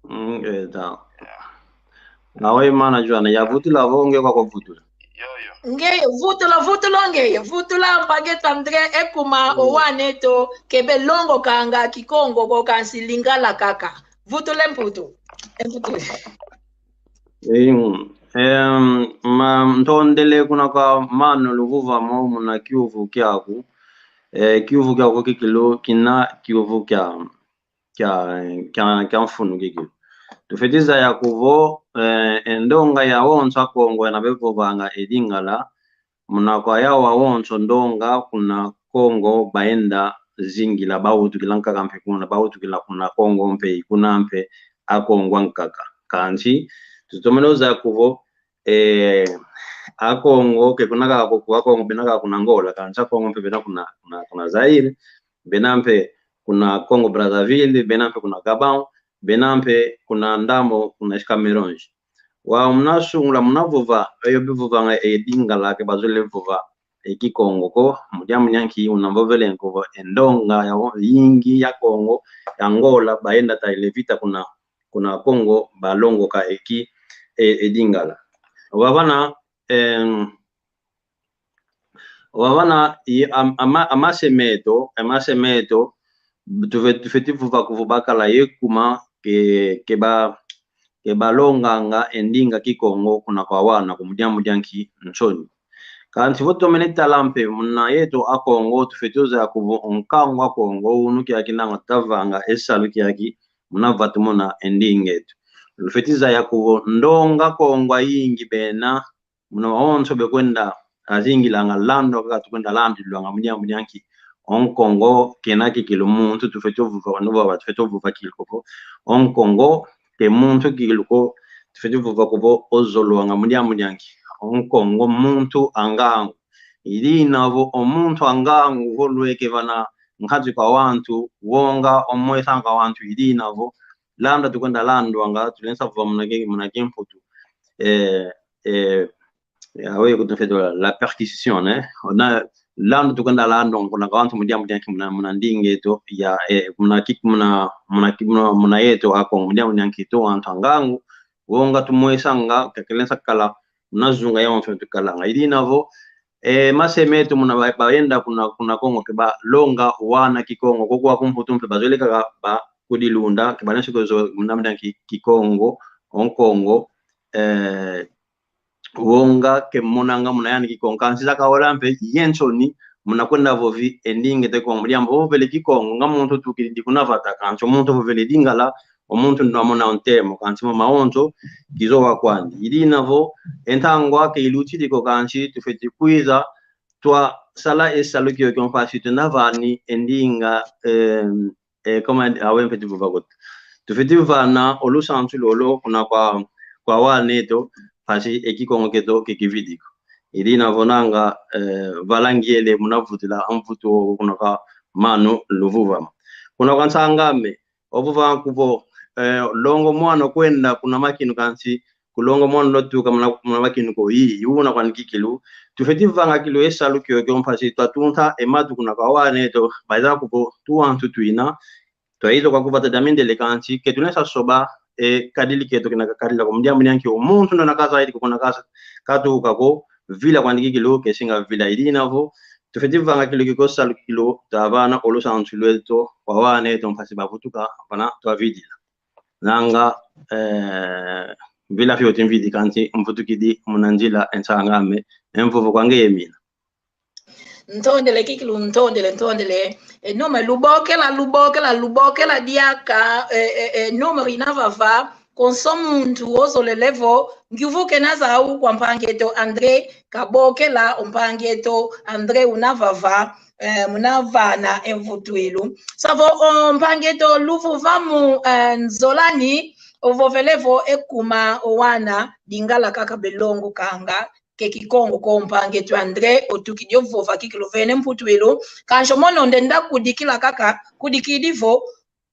Mm, eh, ta. Yeah. Awa, e mana Joana, yavutula vo nge kwa kuvutula? Yo, yo. Ngeye, vutula, vutula ngeye, vutula mpangi eto André, e kuma, mm, o wana eto ke belongokanga Kikongo ko, kansi Lingala kaka. Vutula e mputu. E mputu. Em, em, ma ntondele kuna kwa mano Luvuva mo muna kiuvu kiaku. Eh, kiuvu kiaku kikilu kina kiuvu kia, kia, kia, kia mfunu kikilu. Tufweti zaya ko vo, eh, e ndonga yawonso a Kongo yana bevovanga e Lingala, muna kwa yawu awonso ndonga kuna Kongo bayenda zingila, bawutukila nkaka mpe kuna, bawutukila kuna Kongo mpe, kuna mpe Akongo ankaka. Kansi tutomene zaya kuvo, eh, Akongo ke kuna kaka ku Akongo, bena kaka kuna Angola, kansi Akongo mpe bena kuna, kuna, kuna Zaire, bena mpe kuna Congo Brazzaville, bena mpe kuna Gabon, bena mpe kuna ndambu kuna Cameroun. Wau muna sungula, muna vova, e yo bevovanga e Lingala, ke bazolele vova e Kikongo ko. Mu diambu dia nki? Una mvovele nkuvo e ndonga ya wo-, yingi ya Kongo, ya Angola, bayenda ta levita kuna, kuna Kongo, balongoka e ki-, e, e Lingala. Wau vana, em, wau vana, i, am-, ama-, amase meto, amase meto, tufe-, tufweti vova kuvo bakala ye kuma ke, ke ba-, ke balonganga e ndinga Kikongo kuna kwa wana, ku mu diambu dia nki? Nsoni. Kansi vo tomene tala mpe muna yeto Akongo, tufweti zaya kuvo o nkangu a Kongo, unu kiaki nanga tavanga e salu kiaki, muna vata muna e ndinga eto. Lufweti zaya kuvo ndonga Kongo ayingi bena, muna mawonso bekwenda azingilanga, landwa kaka tukwenda landilwanga mu diambu dia nki? O Nkongo kena kikilu muntu, tufweti vova, no baba, tufweti vova kikilu ko. O Nkongo ke muntu kikilu ko, tufweti vova kuvo ozolwanga mu diambu dia nki? O Nkongo muntu a ngangu. I dina vo o muntu a ngangu vo lweke vana nkati kwa wantu, wonga o mwesanga wantu, i dina vo landa tukwenda landwanga, tulenda vova muna ki-, muna kimputu. Eh, eh, ya, oui, écoute, en fait, voilà, la perquisition, hein. On a, landa tukwenda landwanga kuna kwa wantu mu diambu dia nki? Muna, muna ndinga eto ya, eh, muna ki-, muna, muna ki-, muna, muna yeto Akongo, mu diambu dia nki? Yeto wantu a ngangu, wonga tumwesanga, ke tulenda kala muna zunga yawonso tukalanga. I dina vo, eh, mase meto muna ba-, bayenda kuna, kuna Kongo ke balonga wana Kikongo, ko kwa ku Mputu mpe bazolele kaka bakudilunda, ke balenda kuzo-, muna muna ki-, Kikongo, o Nkongo, eh, wonga ke monanga muna yandi Kikongo. Kansi zaka wala mpe ye nsoni muna kwenda vovi e ndinga eto Kikongo. Mu diambu vo ovovele Kikongo, nga muntu tukidi kuna vata, kansi o muntu ovovele Lingala, o muntu ndo amona o ntemo, kansi mama wonso kizowa kwandi. I dina vo e ntangu ake ilutidi ko, kansi tufweti kwiza twasala e salu kiokio mpasi tuna vani e ndinga, em, eh, comme awe mpe tuvova ko. Tufweti vana o lusansu lolo kuna kwa, kwa wana eto, mpasi e Kikongo kieto ke kividi ko. I dina vo nanga, eh, vala ngiele muna vutula mvutu kuna kwa mano luvuvama. Kuna kwa nsang'ame, ovova kuvo, eh, longo mwana kwenda kuna makinu, kansi ku longo mwana lwatuka muna, muna makinu ko, i, i una kwandi kikilu. Tufweti vanga kikilu e salu kiokio mpasi twatunta e matu kuna kwa wana eto, baiza kuvo tu wantu twina, twayiza kwaku vata dia mindele, kansi ke tulenda soba e kadili kieto kina kakadila ko. Mu diambu dia nki? O muntu ndo na kazayidi ko, kuna kaza-, katuka ko, vila kwandi kikilu ke singa vila. I dina vo tufweti vanga kikilu kiokio, salu kikilu, twavana o lusansu lweto kwa wana eto mpasi bavutuka vana twavidila. Nanga, eh, vila fioti mvidi, kansi mvutukidi muna nzila, e nsang'ame, e mvovo kwa ngeye mina. Ntondele kikilu, ntondele, ntondele. E numa lubokela, lubokela, lubokela diaka, e, e, e numa ina vava, konso muntu ozolele vo ngiuvu kena zau kwa mpangi eto André Kabokela, o mpangi eto André una vava, eh, muna vana e mvutwilu. Savo, o mpangi eto Luvuvamu, eh, Nzolani, ovovele vo e kuma o wana Lingala kaka belongokanga, ke Kikongo ko. Mpangi eto André, otukidi ovova kikilu vene mvutwilu. Kansi mono ndenda kudikila kaka, kudikidi vo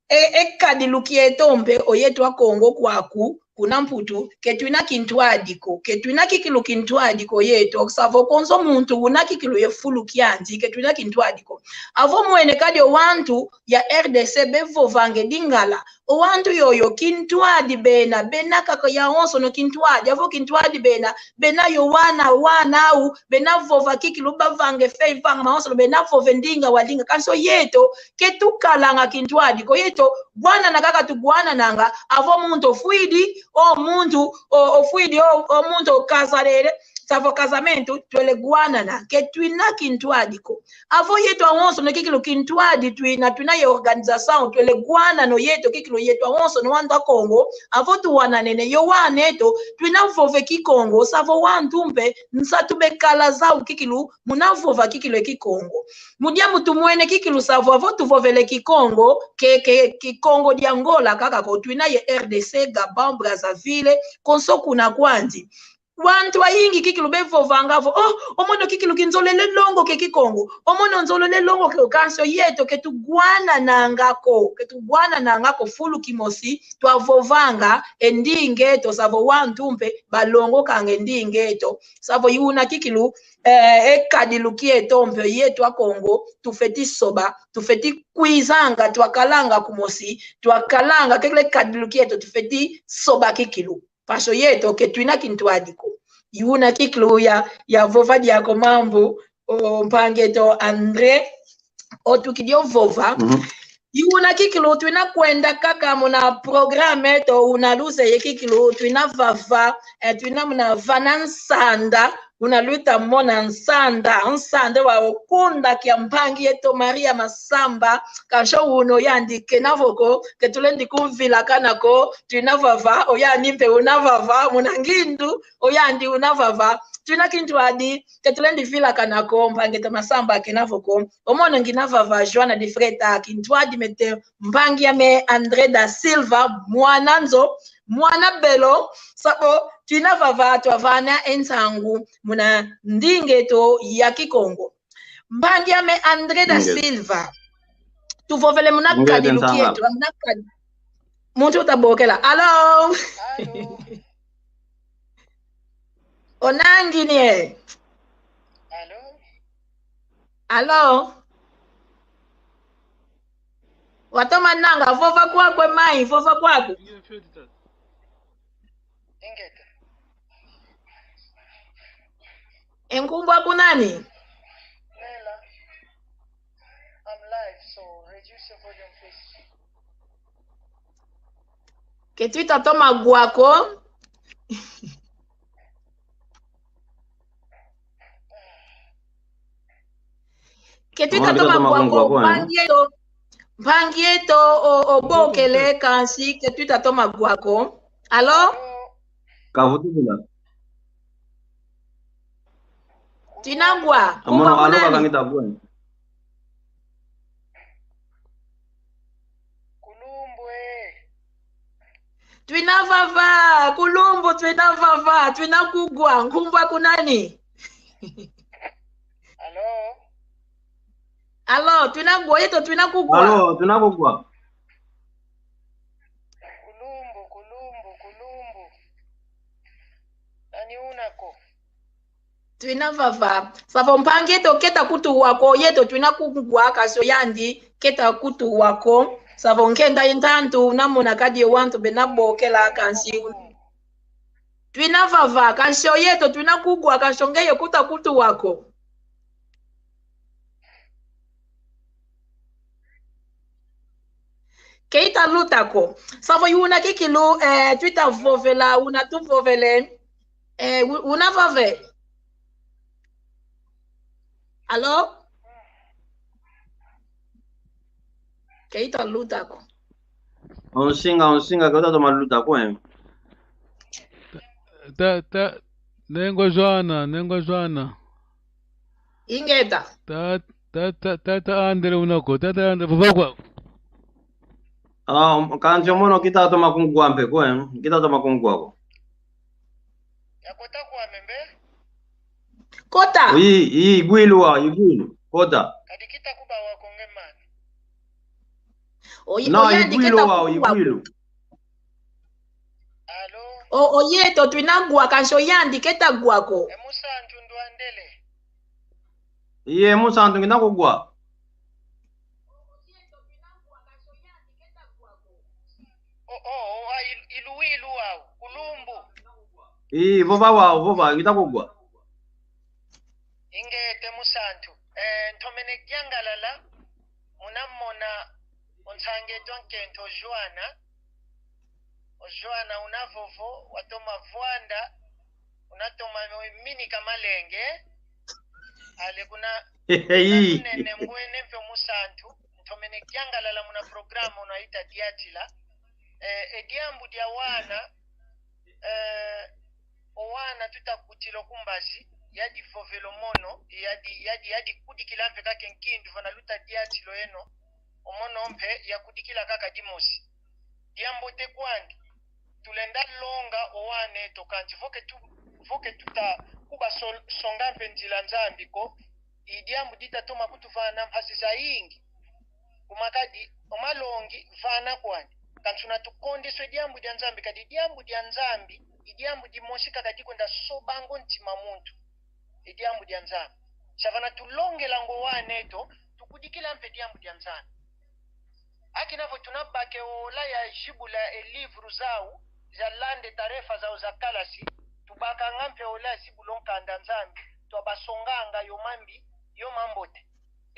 e, e kadilu kieto mpe o yeto Akongo kwaku, kuna Mputu, ke twina kintwadi ko, ke twina kikilu kintwadi ko yeto, savo konso muntu una kikilu ye fulu kiandi, ke twina kintwadi ko. Avo mwene kadi o wantu ya R D C bevovanga e Lingala, o wantu yoyo kintwadi bena, bena kaka yawonsono kintwadi, avo kintwadi bena, bena yo wana, wana au, bena vova kikilu, bavanga e fei, vanga mawonsono, bena vova e ndinga walinga. Kansi o yeto, ke tukalanga kintwadi ko, yeto, gwanana kaka tugwanananga, avo muntu ofwidi, o muntu, o, ofwidi, o, o muntu okazalele, Sa vo casamento, twele wanana, ke twina kintwadi ko. Avo yeto awonsono kikilu kintwadi twina, twina ye organização, twele wanana yeto kikilu yeto awonsono wau Nda Kongo, avo tuwananene, yo wana yeto, twina vova e Kikongo, sa vo wantu mpe, nsatu bekala zau kikilu, muna vova kikilu e Kikongo. Mu diambu tumwene kikilu sa vo, avo tuvovele Kikongo, ke, ke, Kikongo dia Angola kaka ko, twina ye R D C, Gabão, Brazzaville, konso kuna kwandi. Wantu ayingi kikilu bevovanga vo, oh, o mono kikilu kinzolele longoka e Kikongo. O mono nzolele longoka e, kansi yeto ke tuwanananga ko, ke tuwanananga ko fulu kimosi, twavovanga e ndinga eto, sa vo wantu mpe balongokanga e ndinga eto. Sa vo i una kikilu, eh, e kadilu kieto mpe yeto Akongo, tufweti soba, tufweti kwizanga, twakalanga kumosi, twakalanga kekele kadilu kieto, tufweti soba kikilu. Parce que yeto ke twina kintwadi ko. I una kikilu ya, ya vova diaka o mambu, o mpangi eto André, otukidi o vova. Mhm. I una kikilu twina kwenda kaka muna programa eto, una luzeye kikilu twina vava, eh, twina muna vana nsanda, una lwita mona nsanda, nsanda wa o kunda kia mpangi eto Maria Masamba, kansi o una o yandi kena vo ko, ke tulendi kuvilakana ko, twina vava, o yandi mpe una vava, muna ngindu, o yandi una vava, twina kintwadi, ke tulendi vilakana ko, mpangi eto Masamba kena vo ko. O mono ngina vava Joana de Freitas, kintwadi mete mpangi ame André da Silva, mwana nzo, mwana belo, sa vo twina vava twavana e nsangu muna ndinga eto ya Kikongo. Mpangi ame André da Silva, tuvovele muna kadilu kieto, muna kad-, muntu uta bokela. Allô? Allô? O nani e? Allô? Allô? Watoma nanga, vova kwaku e mai, vova kwaku. Ingeta. E nkumbu aku nani? Nela. I'm live, so reduce your volume, please. Ke twita toma wa ko. Ke twita toma wa ko, mpangi eto, mpangi eto o, o bokele kansi ke twita toma wa ko. Allô? Kavutu bula. Twina wa. Amono, allô, kaka ngita bwe. Kulumbu e. Twina vava, kulumbu, twina vava, twina kuwa, nkumbu aku nani? Allô? Allô, twina wa, yeto twina kuwa. Allô, twina kuwa. Kulumbu, kulumbu, kulumbu. Nani una ko? Twina vava. Sa vo mpangi eto keta kutuwa ko, yeto twina kuwa, kansi o yandi keta kutuwa ko. Sa vo nkenda ye ntantu, una mona kadi e wantu bena bokela kansi. Twina vava, kansi o yeto twina kuwa, kansi o ngeye kuta kutuwa ko. Ke ita luta ko. Sa vo i una kikilu, eh, twita vovela, una tuvovele. Eh, u-, una vava e. Allô? Ke ita luta ko. O nsinga, o nsinga, ke uta toma luta ko, eh. Ta, ta, Nengwa Joana, Nengwa Joana. Ingeta. Ta, ta, ta, tata André una ko, tata André, vova kwaku. Ah, um, kansi o mono kita toma kunguwa mpe ko, eh? Kita toma kunguwa ko. Ya kota kwame mpe? Kota. Oui, i bwilu wa, i bwilu. Kota. Kadi kita kuba wa ko nge mani. O ye-, non, o yandi keta kuwa ko. Allô? O, o yeto twina wa, kansi o yandi keta wa ko. E musantu ndwandele. Iye, musantu ngina kuwa. O, o, o, a, il-, i luwilu wau, kulumbu. Ii, vova wau, vova, ngita kuwa. Ingeta musantu. Eh, ntomene yangalala, muna mona o nsangi eto a nkento Joana. O Joana una vovo, watoma vwanda. Una toma mini ka malenge. Ale kuna, kuna Munene, Mbwene mpe Musantu. Ntomene kiangalala muna programa una ita diatila. Eh, e diambu dia wana, eh, o wana tuta kutila ku mbazi, yadi vovela o mono, yadi, yadi, yadi kudikila mpe kaka e nkindu vana luta diatila o yeno, o mono mpe yakudikila kaka dimosi. Diambote kwandi, tulenda longa o wana eto, kansi vo ke tu, vo ke tuta kuba sol-, songa mpe nzila Nzambi ko, i diambu dita toma kutuvana mpasi zayingi. Kuma kadi, o malongi vana kwandi. Kansi una tukondesa e diambu dia Nzambi, kadi diambu dia Nzambi, i diambu dimosi kaka dikwenda soba ngo ntima muntu. I diambu dia Nzambi. Sa vana tulongela ngo o wana eto, tukudikila mpe diambu dia Nzambi. Akina vo tuna baka e ola ya zibula e livro zau, za landa e tarefa zau za kalasi, tubakanga mpe ola ya zibula o nkanda Nzambi, twabasonganga yo mambi, yo mambote.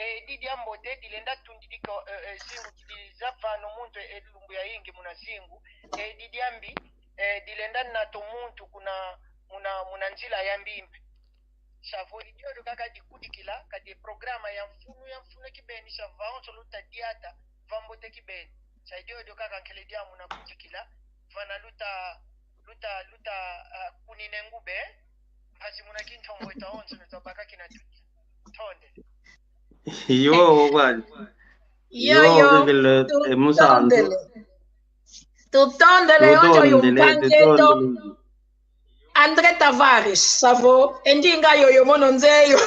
E, di diambote, dilenda tundidika, e, e, zingu, di, di zavana o muntu, e, lumbu yayingi muna zingu, e, di diambi, e, dilenda nata o muntu kuna, muna, muna nzila ya mbi mpe. Sa vo i diodio kaka dikudikila, kadi e programa ya mfunu, ya mfunu kibeni, sa va onso luta diata, va mbote kibeni. Sa i diodio kaka nkele diambu una kudikila, vana luta, luta, luta, ah, kunina ngube, mpasi muna kintombo eto awonso, neto baka kina tudi. Ntonde. Yo, kwani. Yo, yo, yo, vivile, tu-, e Musantu. Tondele. Tutondele, onjo yo, tutondele, mpangi eto. Tutondele. André Tavares, sa vo, e ndinga yoyo mono nzeyo.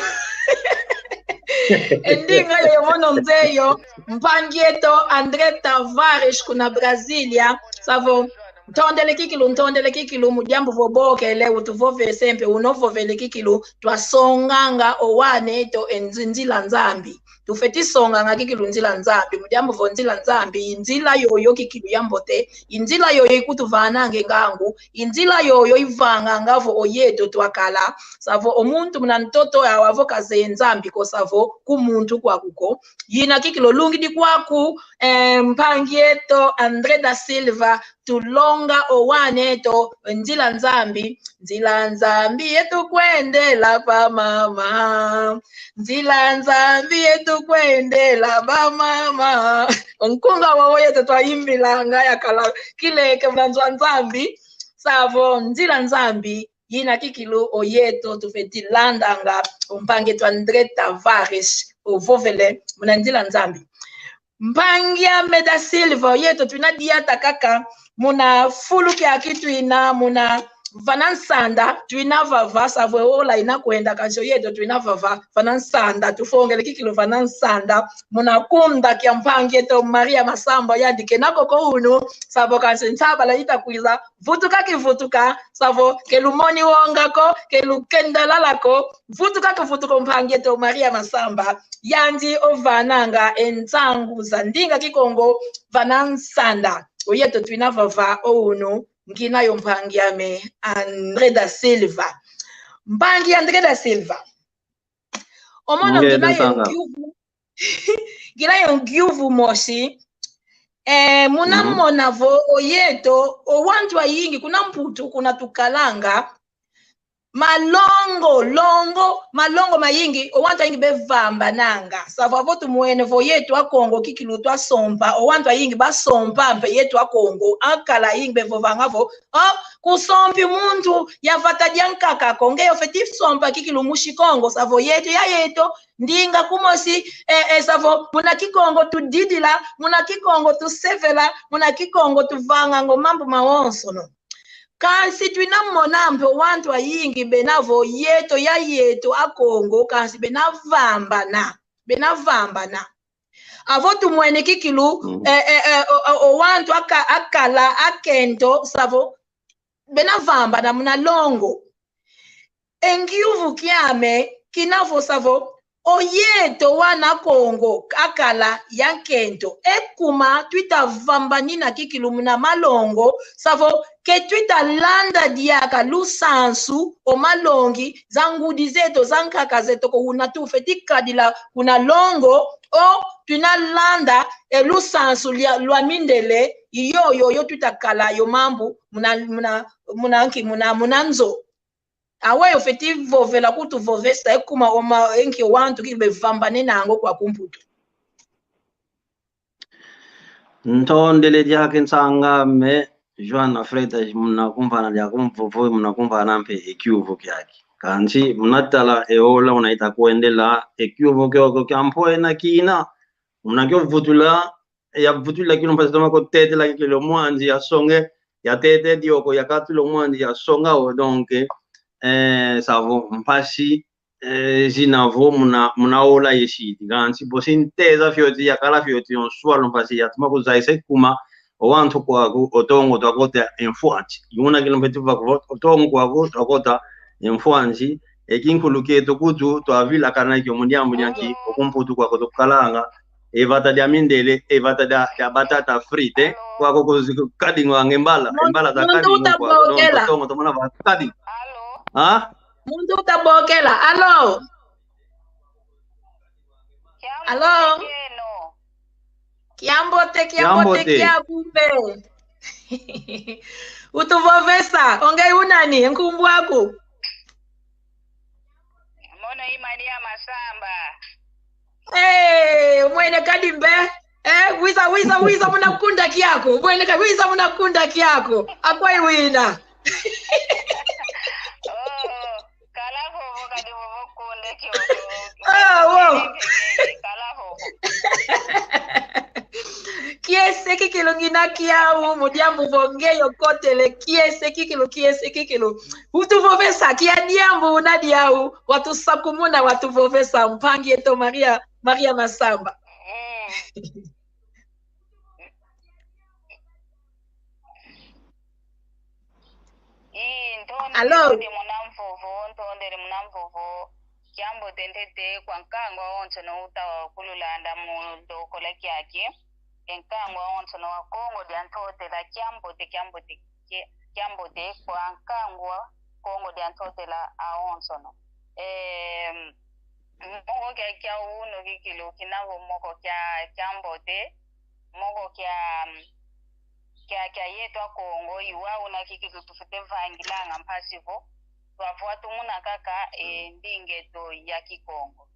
E ndinga yoyo mono nzeyo, mpangi eto André Tavares kuna Brasília, sa vo, ntondele kikilu, ntondele kikilu, mu diambu vo bokele, utuvovese mpe, unovovele kikilu, twasonganga o wana eto e nzi-, nzila Nzambi. Tufweti songanga kikilu nzila Nzambi, mu diambu vo nzila Nzambi, i nzila yoyo kikilu ya mbote, i nzila yoyo ikutuvananga e ngangu, i nzila yoyo ivanganga vo o yeto twakala, sa vo o muntu muna ntoto awa vo kazeye Nzambi ko, sa vo ku muntu kwaku ko. Yina kikilu olungidi kwaku, eh, mpangi eto André da Silva, tulonga o wana eto, nzila Nzambi, nzila Nzambi yetu kwendela ba mama. Nzila Nzambi yetu kwendela ba mama. O nkunga wowo yeto twayimbilanga yakala kileke muna nzo a Nzambi. Sa vo nzila Nzambi, yina kikilu o yeto tufweti landanga, o mpangi eto André Tavares, ovovele muna nzila Nzambi. Mpangi ame da Silva, o yeto twina diata kaka muna fulu kiaki twina, muna vana nsanda, twina vava, sa vo e ola ina kwenda, kansi o yeto twina vava, vana nsanda, tufongele kikilu vana nsanda, muna kunda kia mpangi eto Maria Masamba, yandi kena ko ko unu, sa vo kansi nsabala ita kwiza, vutuka kivutuka, sa vo ke lumoni wonga ko, ke lukenda lala ko, vutuka kivutuka o mpangi eto Maria Masamba, yandi ovananga e nsangu za ndinga Kikongo vana nsanda. O yeto twina vava o unu, ngina yo mpangi ame André da Silva. Mpangi André da Silva. O mono, ngina yo ngiuvu, ngina yo ngiuvu mosi. Eh, muna mona vo o yeto, o wantu ayingi kuna Mputu, kuna tukalanga, malongo, longo, malongo mayingi, o wantu ayingi bevambananga. Sa vo tumwene vo yeto Akongo kikilu twasompa, o wantu ayingi basompa mpe yeto Akongo. Akala ayingi bevovanga vo, oh, kusompi muntu ya vata diankaka ko, ngeye ofweti sompa kikilu mwisi Kongo. Sa vo yeto ya yeto, ndinga kumosi, eh, eh, sa vo muna Kikongo tudidila, muna Kikongo tusevela, muna Kikongo tuvanganga o mambu mawonsono. Kansi twina mona mpe o wantu ayingi bena vo yeto ya yeto Akongo, kansi bena vambana, bena vambana. Avo tumwene kikilu, eh, eh, eh, o, o, o wantu aka-, akala, akento, sa vo bena vambana muna longo. E ngiuvu kiame kina vo, sa vo o yeto wana Kongo akala ya nkento, e kuma twita vambanina kikilu muna malongo, sa vo ke twita landa diaka lusansu o malongi za ngudi zeto, za nkaka zeto ko, una tufweti kadila kuna longo, o twina landa e lusansu lwa, lwa mindele, i yoyo yo twita kala yo mambu muna, muna, muna nki, muna, muna nzo. Aweyi ofwete vovela, kutuvovesa e kuma o ma-, e nki o wantu ki bevambanenanga kwaku Mputu? Ntondele diaka nsanga ame, Joana Freitas, muna kumvana diaka mvovo, muna kumvana mpe e kiuvu kiaki. Kansi muna tala e ola una ita kwendela, e kiuvu kiokio kia mpwena kina, muna kio vutula, ya vutula kilo mpasi toma ko tetela kilo mwanzi ya songe, ya tete dioko, ya katula o mwanzi ya songa o, donc, eh, savo mpasi, eh, zina vo muna, muna ola yesidi. Kansi bosi nteza fioti, yakala fioti yo nswalu mpasi yatoma kuzayisa e kuma o wantu kwaku o ntongo twakota e mfwanti. Yuna kilo mpe tuva ko, o ntongo kwaku twakota e mfwanti. E kinkulu kieto kutu twavilakana kio mu diambu dia nki, oku Mputu kwaku tukalanga e vata dia mindele, e vata dia, dia batata frite, kwaku kuzi-, kadi ngwa nge mbala, e mbala za kadi ngwa kwaku, donc, o ntongo tomona va kadi. Alo? Ha? Muntu uta bokela. Alo? Alo? Kiambote, kiambote, kiaku mpe. Utuvovesa, o nge u nani, nkumbu aku? Mono i Maria Masamba. Eh, mwene kadi mpe. Eh, wiza, wiza, wiza muna kunda kiaku. Mwene ka-, wiza muna kunda kiaku. Akwa iwina. Oh, kala vovo kadi vovo kunde kio. Ah, wo. Kala vovo. Kiese kikilu ngina kiau, mu diambu vo nge yo kotele, kiese kikilu, kiese kikilu. Utuvovesa, kia diambu una diau, watusakumuna, watuvovesa, mpangi eto Maria, Maria Masamba. Mm. Ii, ntondele Alo? ntondele muna mvovo, ntondele muna mvovo. Kiambote ntete kwa nkangu awonsono uta kululanda mu ndokola kiaki. E nkangu awonsono wa Kongo dia Ntotela, kiambote, kiambote, kia-, kiambote kwa nkangu a Kongo dia Ntotela awonsono. Em, moko kia, kia unu kikilu kina vo moko kia, kiambote, moko kia, kia, kia yeto a Kongo, i wau una kikilu tufwete vangilanga mpasi vo twavwatumuna kaka e ndinga eto ya Kikongo.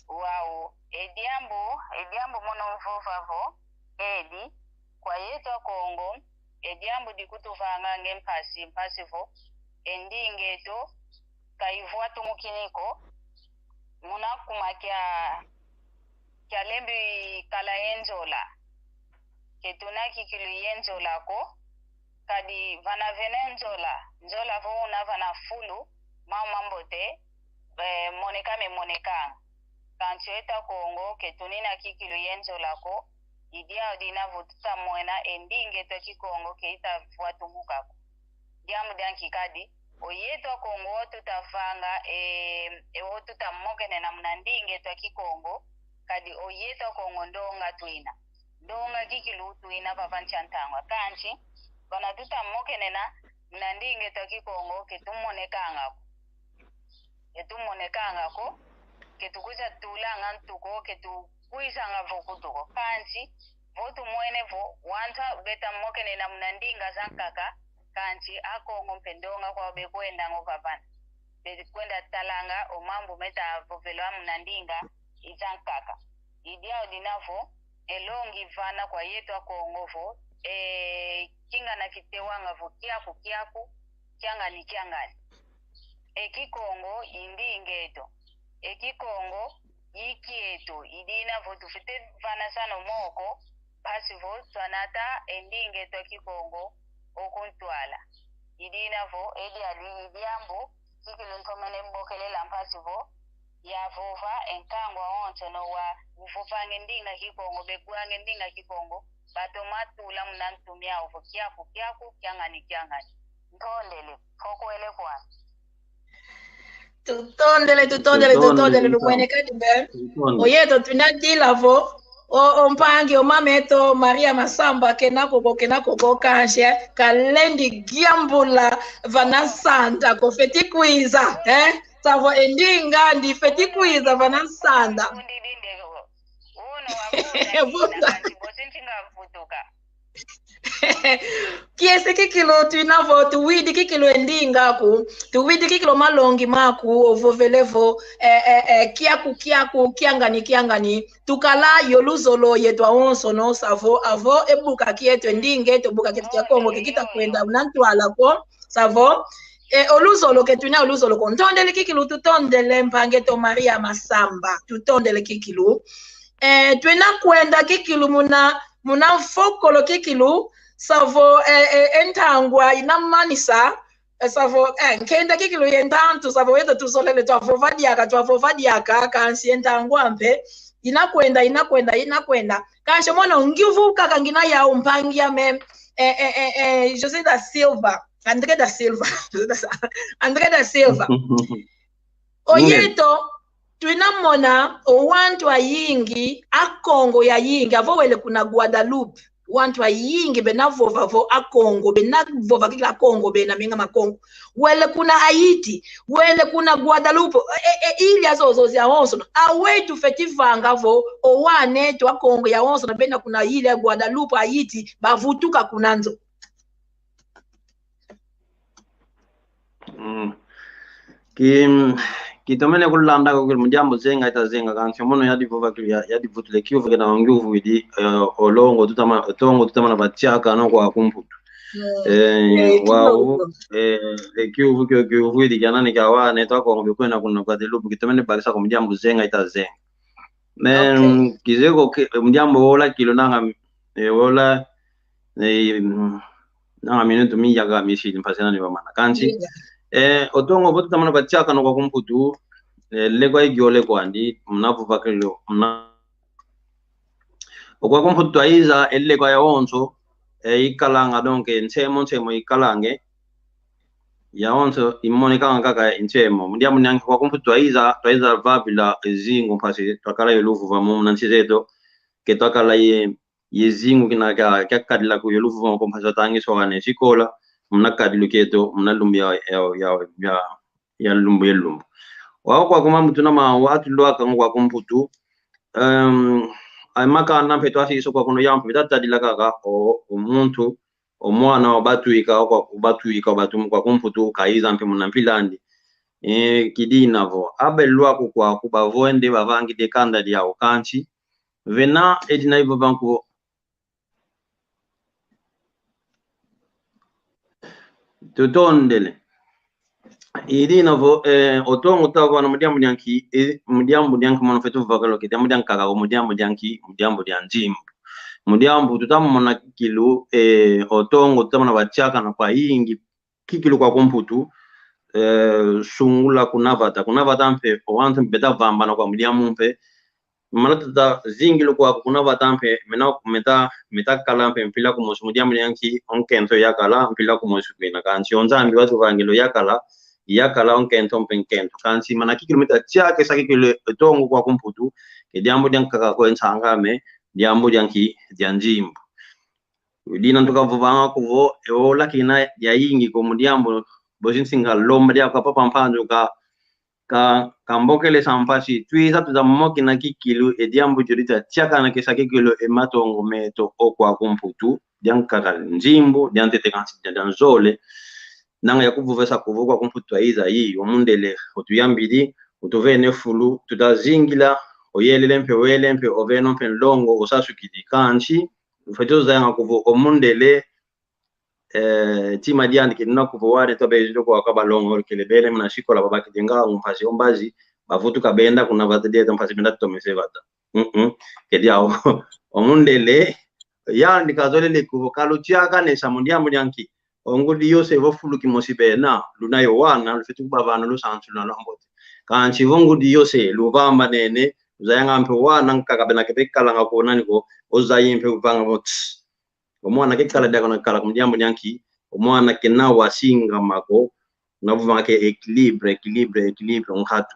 Wau, e diambu, e diambu mono mvova vo, edi, kwa yeto a Kongo, e diambu dikutuvanga nge mpasi, mpasi vo e ndinga eto ka ivwatumukini ko, muna kuma kia, kia lembi kala ye nzola. Ke tuna kikilu ye nzola ko, kadi vana vene nzola, nzola vo una vana fulu, mau mambote, eh, moneka me monekanga. Kansi yeto a Kongo, ke tunina kikilu ye nzola ko, i diau dina vo tuta mwena e ndinga eto a Kikongo ke ita vwatumuka ko. Diambu dia nki kadi, o yeto a Kongo o tuta vanga, e, e o tuta mokenena muna ndinga eto a Kikongo, kadi o yeto a Kongo ndonga tuina. Ndonga kikilu tuina vava nsi a ntangwa. Kansi, vana tuta mokenena muna ndinga eto a Kikongo, ke tumonekanga ko. Ke tumonekanga ko, ke tukwiza tulanga ntu ko, ke tukwizanga vo kutu ko. Kansi, vo tumwene vo, wantu beta mokenena muna ndinga zankaka, kansi Akongo mpe ndonga kwau bekwendanga o vavana. Bekwenda talanga o mambu meta vovelwa muna ndinga izankaka. I diau dina vo, e longi vana kwa yeto Akongo vo, e kingana kitewanga vo kiaku kiaku, kiangani kiangani. E Kikongo i ndinga eto. E Kikongo i kieto. I dina vo tufwete vanasana o moko, mpasi vo twanata e ndinga eto a Kikongo oku ntwala. I dina vo, e diadi i diambu kikilu ntomene bokelela mpasi vo, yavova e nkangu awonsono wa, uvovanga e ndinga Kikongo, bekuanga e ndinga Kikongo, batoma tula muna ntu miau vo kiaku kiaku, kiangani kiangani. Ntondele, fokwele kwa. Tutondele, tutondele, tutondele, lumwene kadi mpe. Tutondele. O yeto tuna dila vo, o, o mpangi, o mama eto, Maria Masamba, kena koko, kena koko, kansi kalendi yambula vana nsanda ko, fweti kwiza, eh? Savo e ndinga andi fweti kwiza vana nsanda. Uno wa vuta. Vuta. Bosi ntinga vutuka. Kiese kikilu twina vo, tuwidi kikilu e ndinga aku, tuwidi kikilu malongi maku, ovovele vo, eh, eh, eh, kiaku, kiaku, kiangani, kiangani. Tukala yo luzolo yeto awonsono, savo, avo, e buka kieto, e ndinga eto, buka kieto kia Kongo, kikita kwenda, una ntwala ko, savo. Eh, o luzolo ke twina, o luzolo ko. Ntondele kikilu, tutondele mpangi eto Maria Masamba, tutondele kikilu. Eh, twina kwenda kikilu muna, muna mfokolo kikilu, savo, eh, eh, e ntangwa ina manisa, eh, savo, eh, nkenda kikilu ye ntantu, savo yeto tuzolele, twavova diaka, twavova diaka, kansi e ntangwa mpe ina kwenda, ina kwenda, ina kwenda. Kansi mono ngyuvu kaka ngina yau, mpangi ame, eh, eh, eh, eh, José da Silva, André da Silva, José da Sa-, André da Silva. Oyeto, twina mona o wantu ayingi, Akongo yayingi, avo wele kuna Guadeloupe. Wantu ayingi bena vova vo Akongo, bena vova kikila Akongo, bena minga Makongo. Wele kuna Haïti, wele kuna Guadeloupe, e, e, ilha zozo zawonso. Aweyi tufweti vanga vo o wana eto Akongo yawonso na bena kuna ilha Guadeloupe, Haïti, bavutuka kuna nzo? Mm. Ki, kitomene kulanda ko kuli mu diambu zenga ita zenga, kansi mono yadi vova kuli ya, yadi vutula kiuvu kina ngyuvu idi, eh, o longo tutama, o tongo tutama na batiaka no kwa ku Mputu. Eh, eh, wau, eh, e kiuvu kio, kiuvu idi kia nani kia wana eto Akongo bikwenda kuna Guadeloupe, kitomene bakisa ko mu diambu zenga ita zenga. Men, okay, kizeye ko ke, mu diambu ola kilo nanga, eh, ola, eh, mm, nanga minutu mi yaka misidi mpasi nani bamana. Kansi, eh, o tongo vo tutama na batiaka no kwa ku Mputu, eh, lekwa igiole kwandi, muna vova kilo, muna. O kwa ku Mputu twayiza, e lekwa yawonso, eh, ikalanga, donc, nsemo, nsemo ikalanga, yawonso imonikanga kaka nsemo. Mu diambu dia nki? Kwa ku Mputu twayiza, twayiza vavila e zingu mpasi twakala ye luvuvamu muna nsi zeto, ke twakala ye, ye zingu kina kia, kia kadila ku ye luvuvamu ko mpasi twatangisa wana e sikola, muna kadilu kieto, muna lumbu ya, ya, ya, ya, ya lumbu ye lumbu. Wau kwa ku mambu tuna mau, atu lwaka ngo kwa ku Mputu, em, a makanda mpe twasisa kwa kuno yampe, beta tadila kaka o, o muntu, o mwana wa batwika, kwa, batwika, batumu kwa ku Mputu, kayiza mpe muna mpila andi. Eh, kidina vo, abe lwaku kwaku, bavo ende bavangidi e kanda diau, kansi vena e dina ivova nkuvo. Tutondele. I dina vo, eh, o tongo tavana mu diambu dia nki, eh, mu diambu dia nki mono fweti vova kilo ke, diambu dia nkaka ko, mu diambu dia nki, mu diambu dia nzimbu. Mu diambu tuta mona kikilu, eh, o tongo tuta mona batiakana kwayingi kikilu kwa ku Mputu, eh, sungula kuna vata. Kuna vata mpe, o wantu mpe beta vambana kwa mu diambu mpe, mana tuta zingila kwaku kuna vata mpe, mena, meta, meta kala mpe mpila kumosi mu diambu dia nki, o nkento yakala mpila kumosi kwina. Kansi o Nzambi watuvangila o yakala, yakala o nkento mpe nkento. Kansi mana kikilu meta tiaka e sa kikilu e tongo kwa ku Mputu, ke diambu dia nkaka ko, e nsanga ame, diambu dia nki, dia nzimbu. Dina ntuka vovanga kuvo, e ola kina yayingi ko mu diambu, bosi nsinga lomba dia kwa Papa Mpanzu ka, ka, ka mbokele sa mpasi. Twiza tuza mokina kikilu, e diambu dio dita tiakana ke sa kikilu e matongo meto o kwa ku Mputu, dia nkaka nzimbu, dia ntete kansi dia, dia nzole. Nanga ya kuvovesa kuvo kwa ku Mputu twayiza yi, o mundele, otuyambidi, otuvene fulu, tuta zingila, oyelele mpe, wele mpe, oveno mpe nlongo, osasukidi. Kansi, fwete ozayanga kuvo o mundele, eh, tima diandi kina kuvo wadi to bezidi kwa ka balongokele bele muna sikola, babakidi ngangu mpasi o mbazi, bavutuka benda kuna vata dieto mpasi benda tomese vata. Mm-mm. Ke diau. O mundele, yandi kazolele kuvo kalutiakane sa mu diambu dia nki. O ngudi yose vo fulu kimosi bena, luna yo wana, lufweti kubavana lusansu luna lwa mbote. Kansi vo ngudi yose, luvambanene, luzayanga mpe wana nkaka bena ke bekalanga ko nani ko, ozayi mpe uvanga vo, tss. O mwana ke kala diaka na kala mu diambu dia nki, o mwana kena wasingama ko, na vovanga ke équilibre, équilibre, équilibre, nkatu.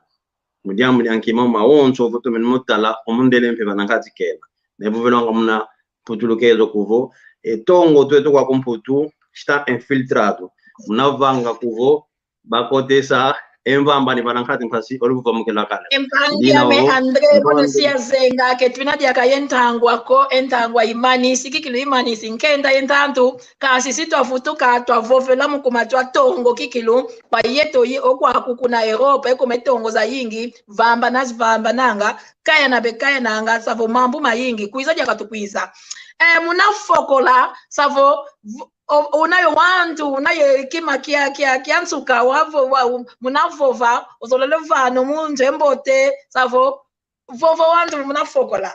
Mu diambu dia nki, mama mawonso vo tumene mu tala, o mundele mpe vana nkati kena. Ne vovelanga muna putulukezo kuvo, e tongo tweto kwa ku Mputu, está infiltrado. Muna vanga kuvo, bakotesa, e mvamba ni vana nkati mpasi, o luvuvamu kena kala. E mpangi ame André, kono si azenga ke twina diaka ye ntangwa ko, e ntangwa imanisi, kikilu imanisi, nkenda ye ntantu, kansi si twavutuka, twavovela mu kuma twa tongo kikilu, kwa yeto yi, o kwaku kuna Europa, e kuma e tongo zayingi, vamba na vambananga, kaya na be kayananga, savo mambu mayingi, kwiza diaka tukwiza. E, muna fokola, savo, v-, o-, una yo wantu, una ye kima kia, kia, kia nsuka, wavo-, wa-, u-, muna vova, ozolele vana mu nzo a mbote, savo, vova wantu muna fokola.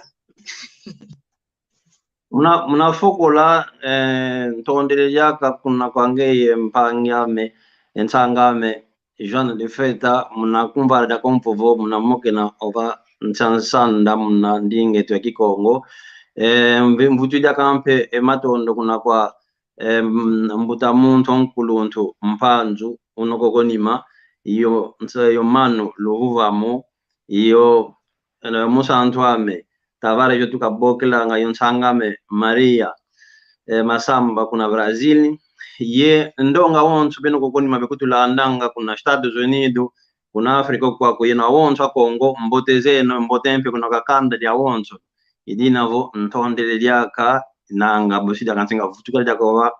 Muna, muna fokola, eh, ntondele diaka kuna kwa ngeye mpangi ame, e nsanga ame, João de Freitas, muna kumvana diaka o mvovo, muna mokena ova nsansanda, muna ndinga eto ya Kikongo. Eh, mvi-, mvutu diaka mpe e matondo kuna kwa, eh, m-, mbuta muntu, nkuluntu, Mpanzu, una koko nima, yo, nsa-, yo Manu Luvuvamu, yo, eh, musantu ame, Tavares, yo tukabokelanga, yo nsanga ame, Maria, eh, Masamba kuna Brazil, ye ndonga wonso beno koko nima bekutulandanga kuna Estados Unidos, kuna África kwaku, yeno awonso a Kongo, mbote zeno, mbote mpe kuna kakanda diawonso. I dina vo ntondele diaka, nanga bosi diaka nsinga vutukila diaka wa,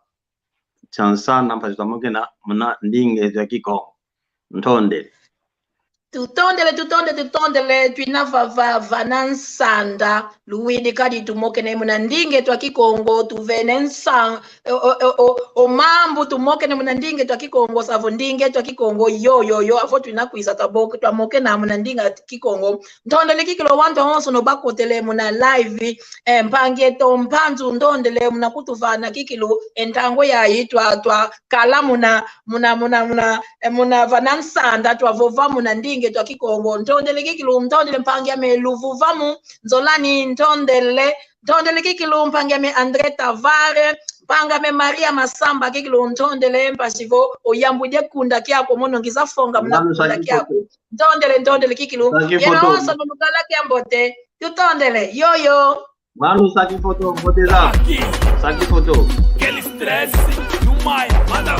nsansanda mpasi twamokena muna ndinga eto ya Kikongo. Ntondele. Tutondele, tutondele, tutondele, twina vava, vana nsanda, luwidi kadi tumokene muna ndinga eto ya Kikongo, tuvene nsa-, o, o, o, o, o mambu tumokene muna ndinga eto ya Kikongo, savo ndinga eto ya Kikongo, yo, yo, yo, avo twina kwiza, twabok-, twamokena muna ndinga Kikongo. Ntondele kikilu wantu awonsono bakotele muna live, eh, mpangi eto Mpanzu, ntondele muna kutuvana kikilu, e ntangu yayi twa, twakala muna, muna, muna, muna, eh, muna vana nsanda, twavova muna ndinga eto ya Kikongo. Ntondele kikilu, ntondele mpangi ame Luvuvamu, nzolani, ntondele, ntondele kikilu mpangi ame André Tavares, mpangi ame Maria Masamba, kikilu ntondele mpasi vo oyambudi e kunda kiaku, mono ngiza fonga muna kunda kiaku. Ntondele, ntondele kikilu. Yeno awonsono lukala kiambote. Tutondele. Yo, yo. Manu, saki foto, mbote za. Saki foto. Quel stress, you my mother.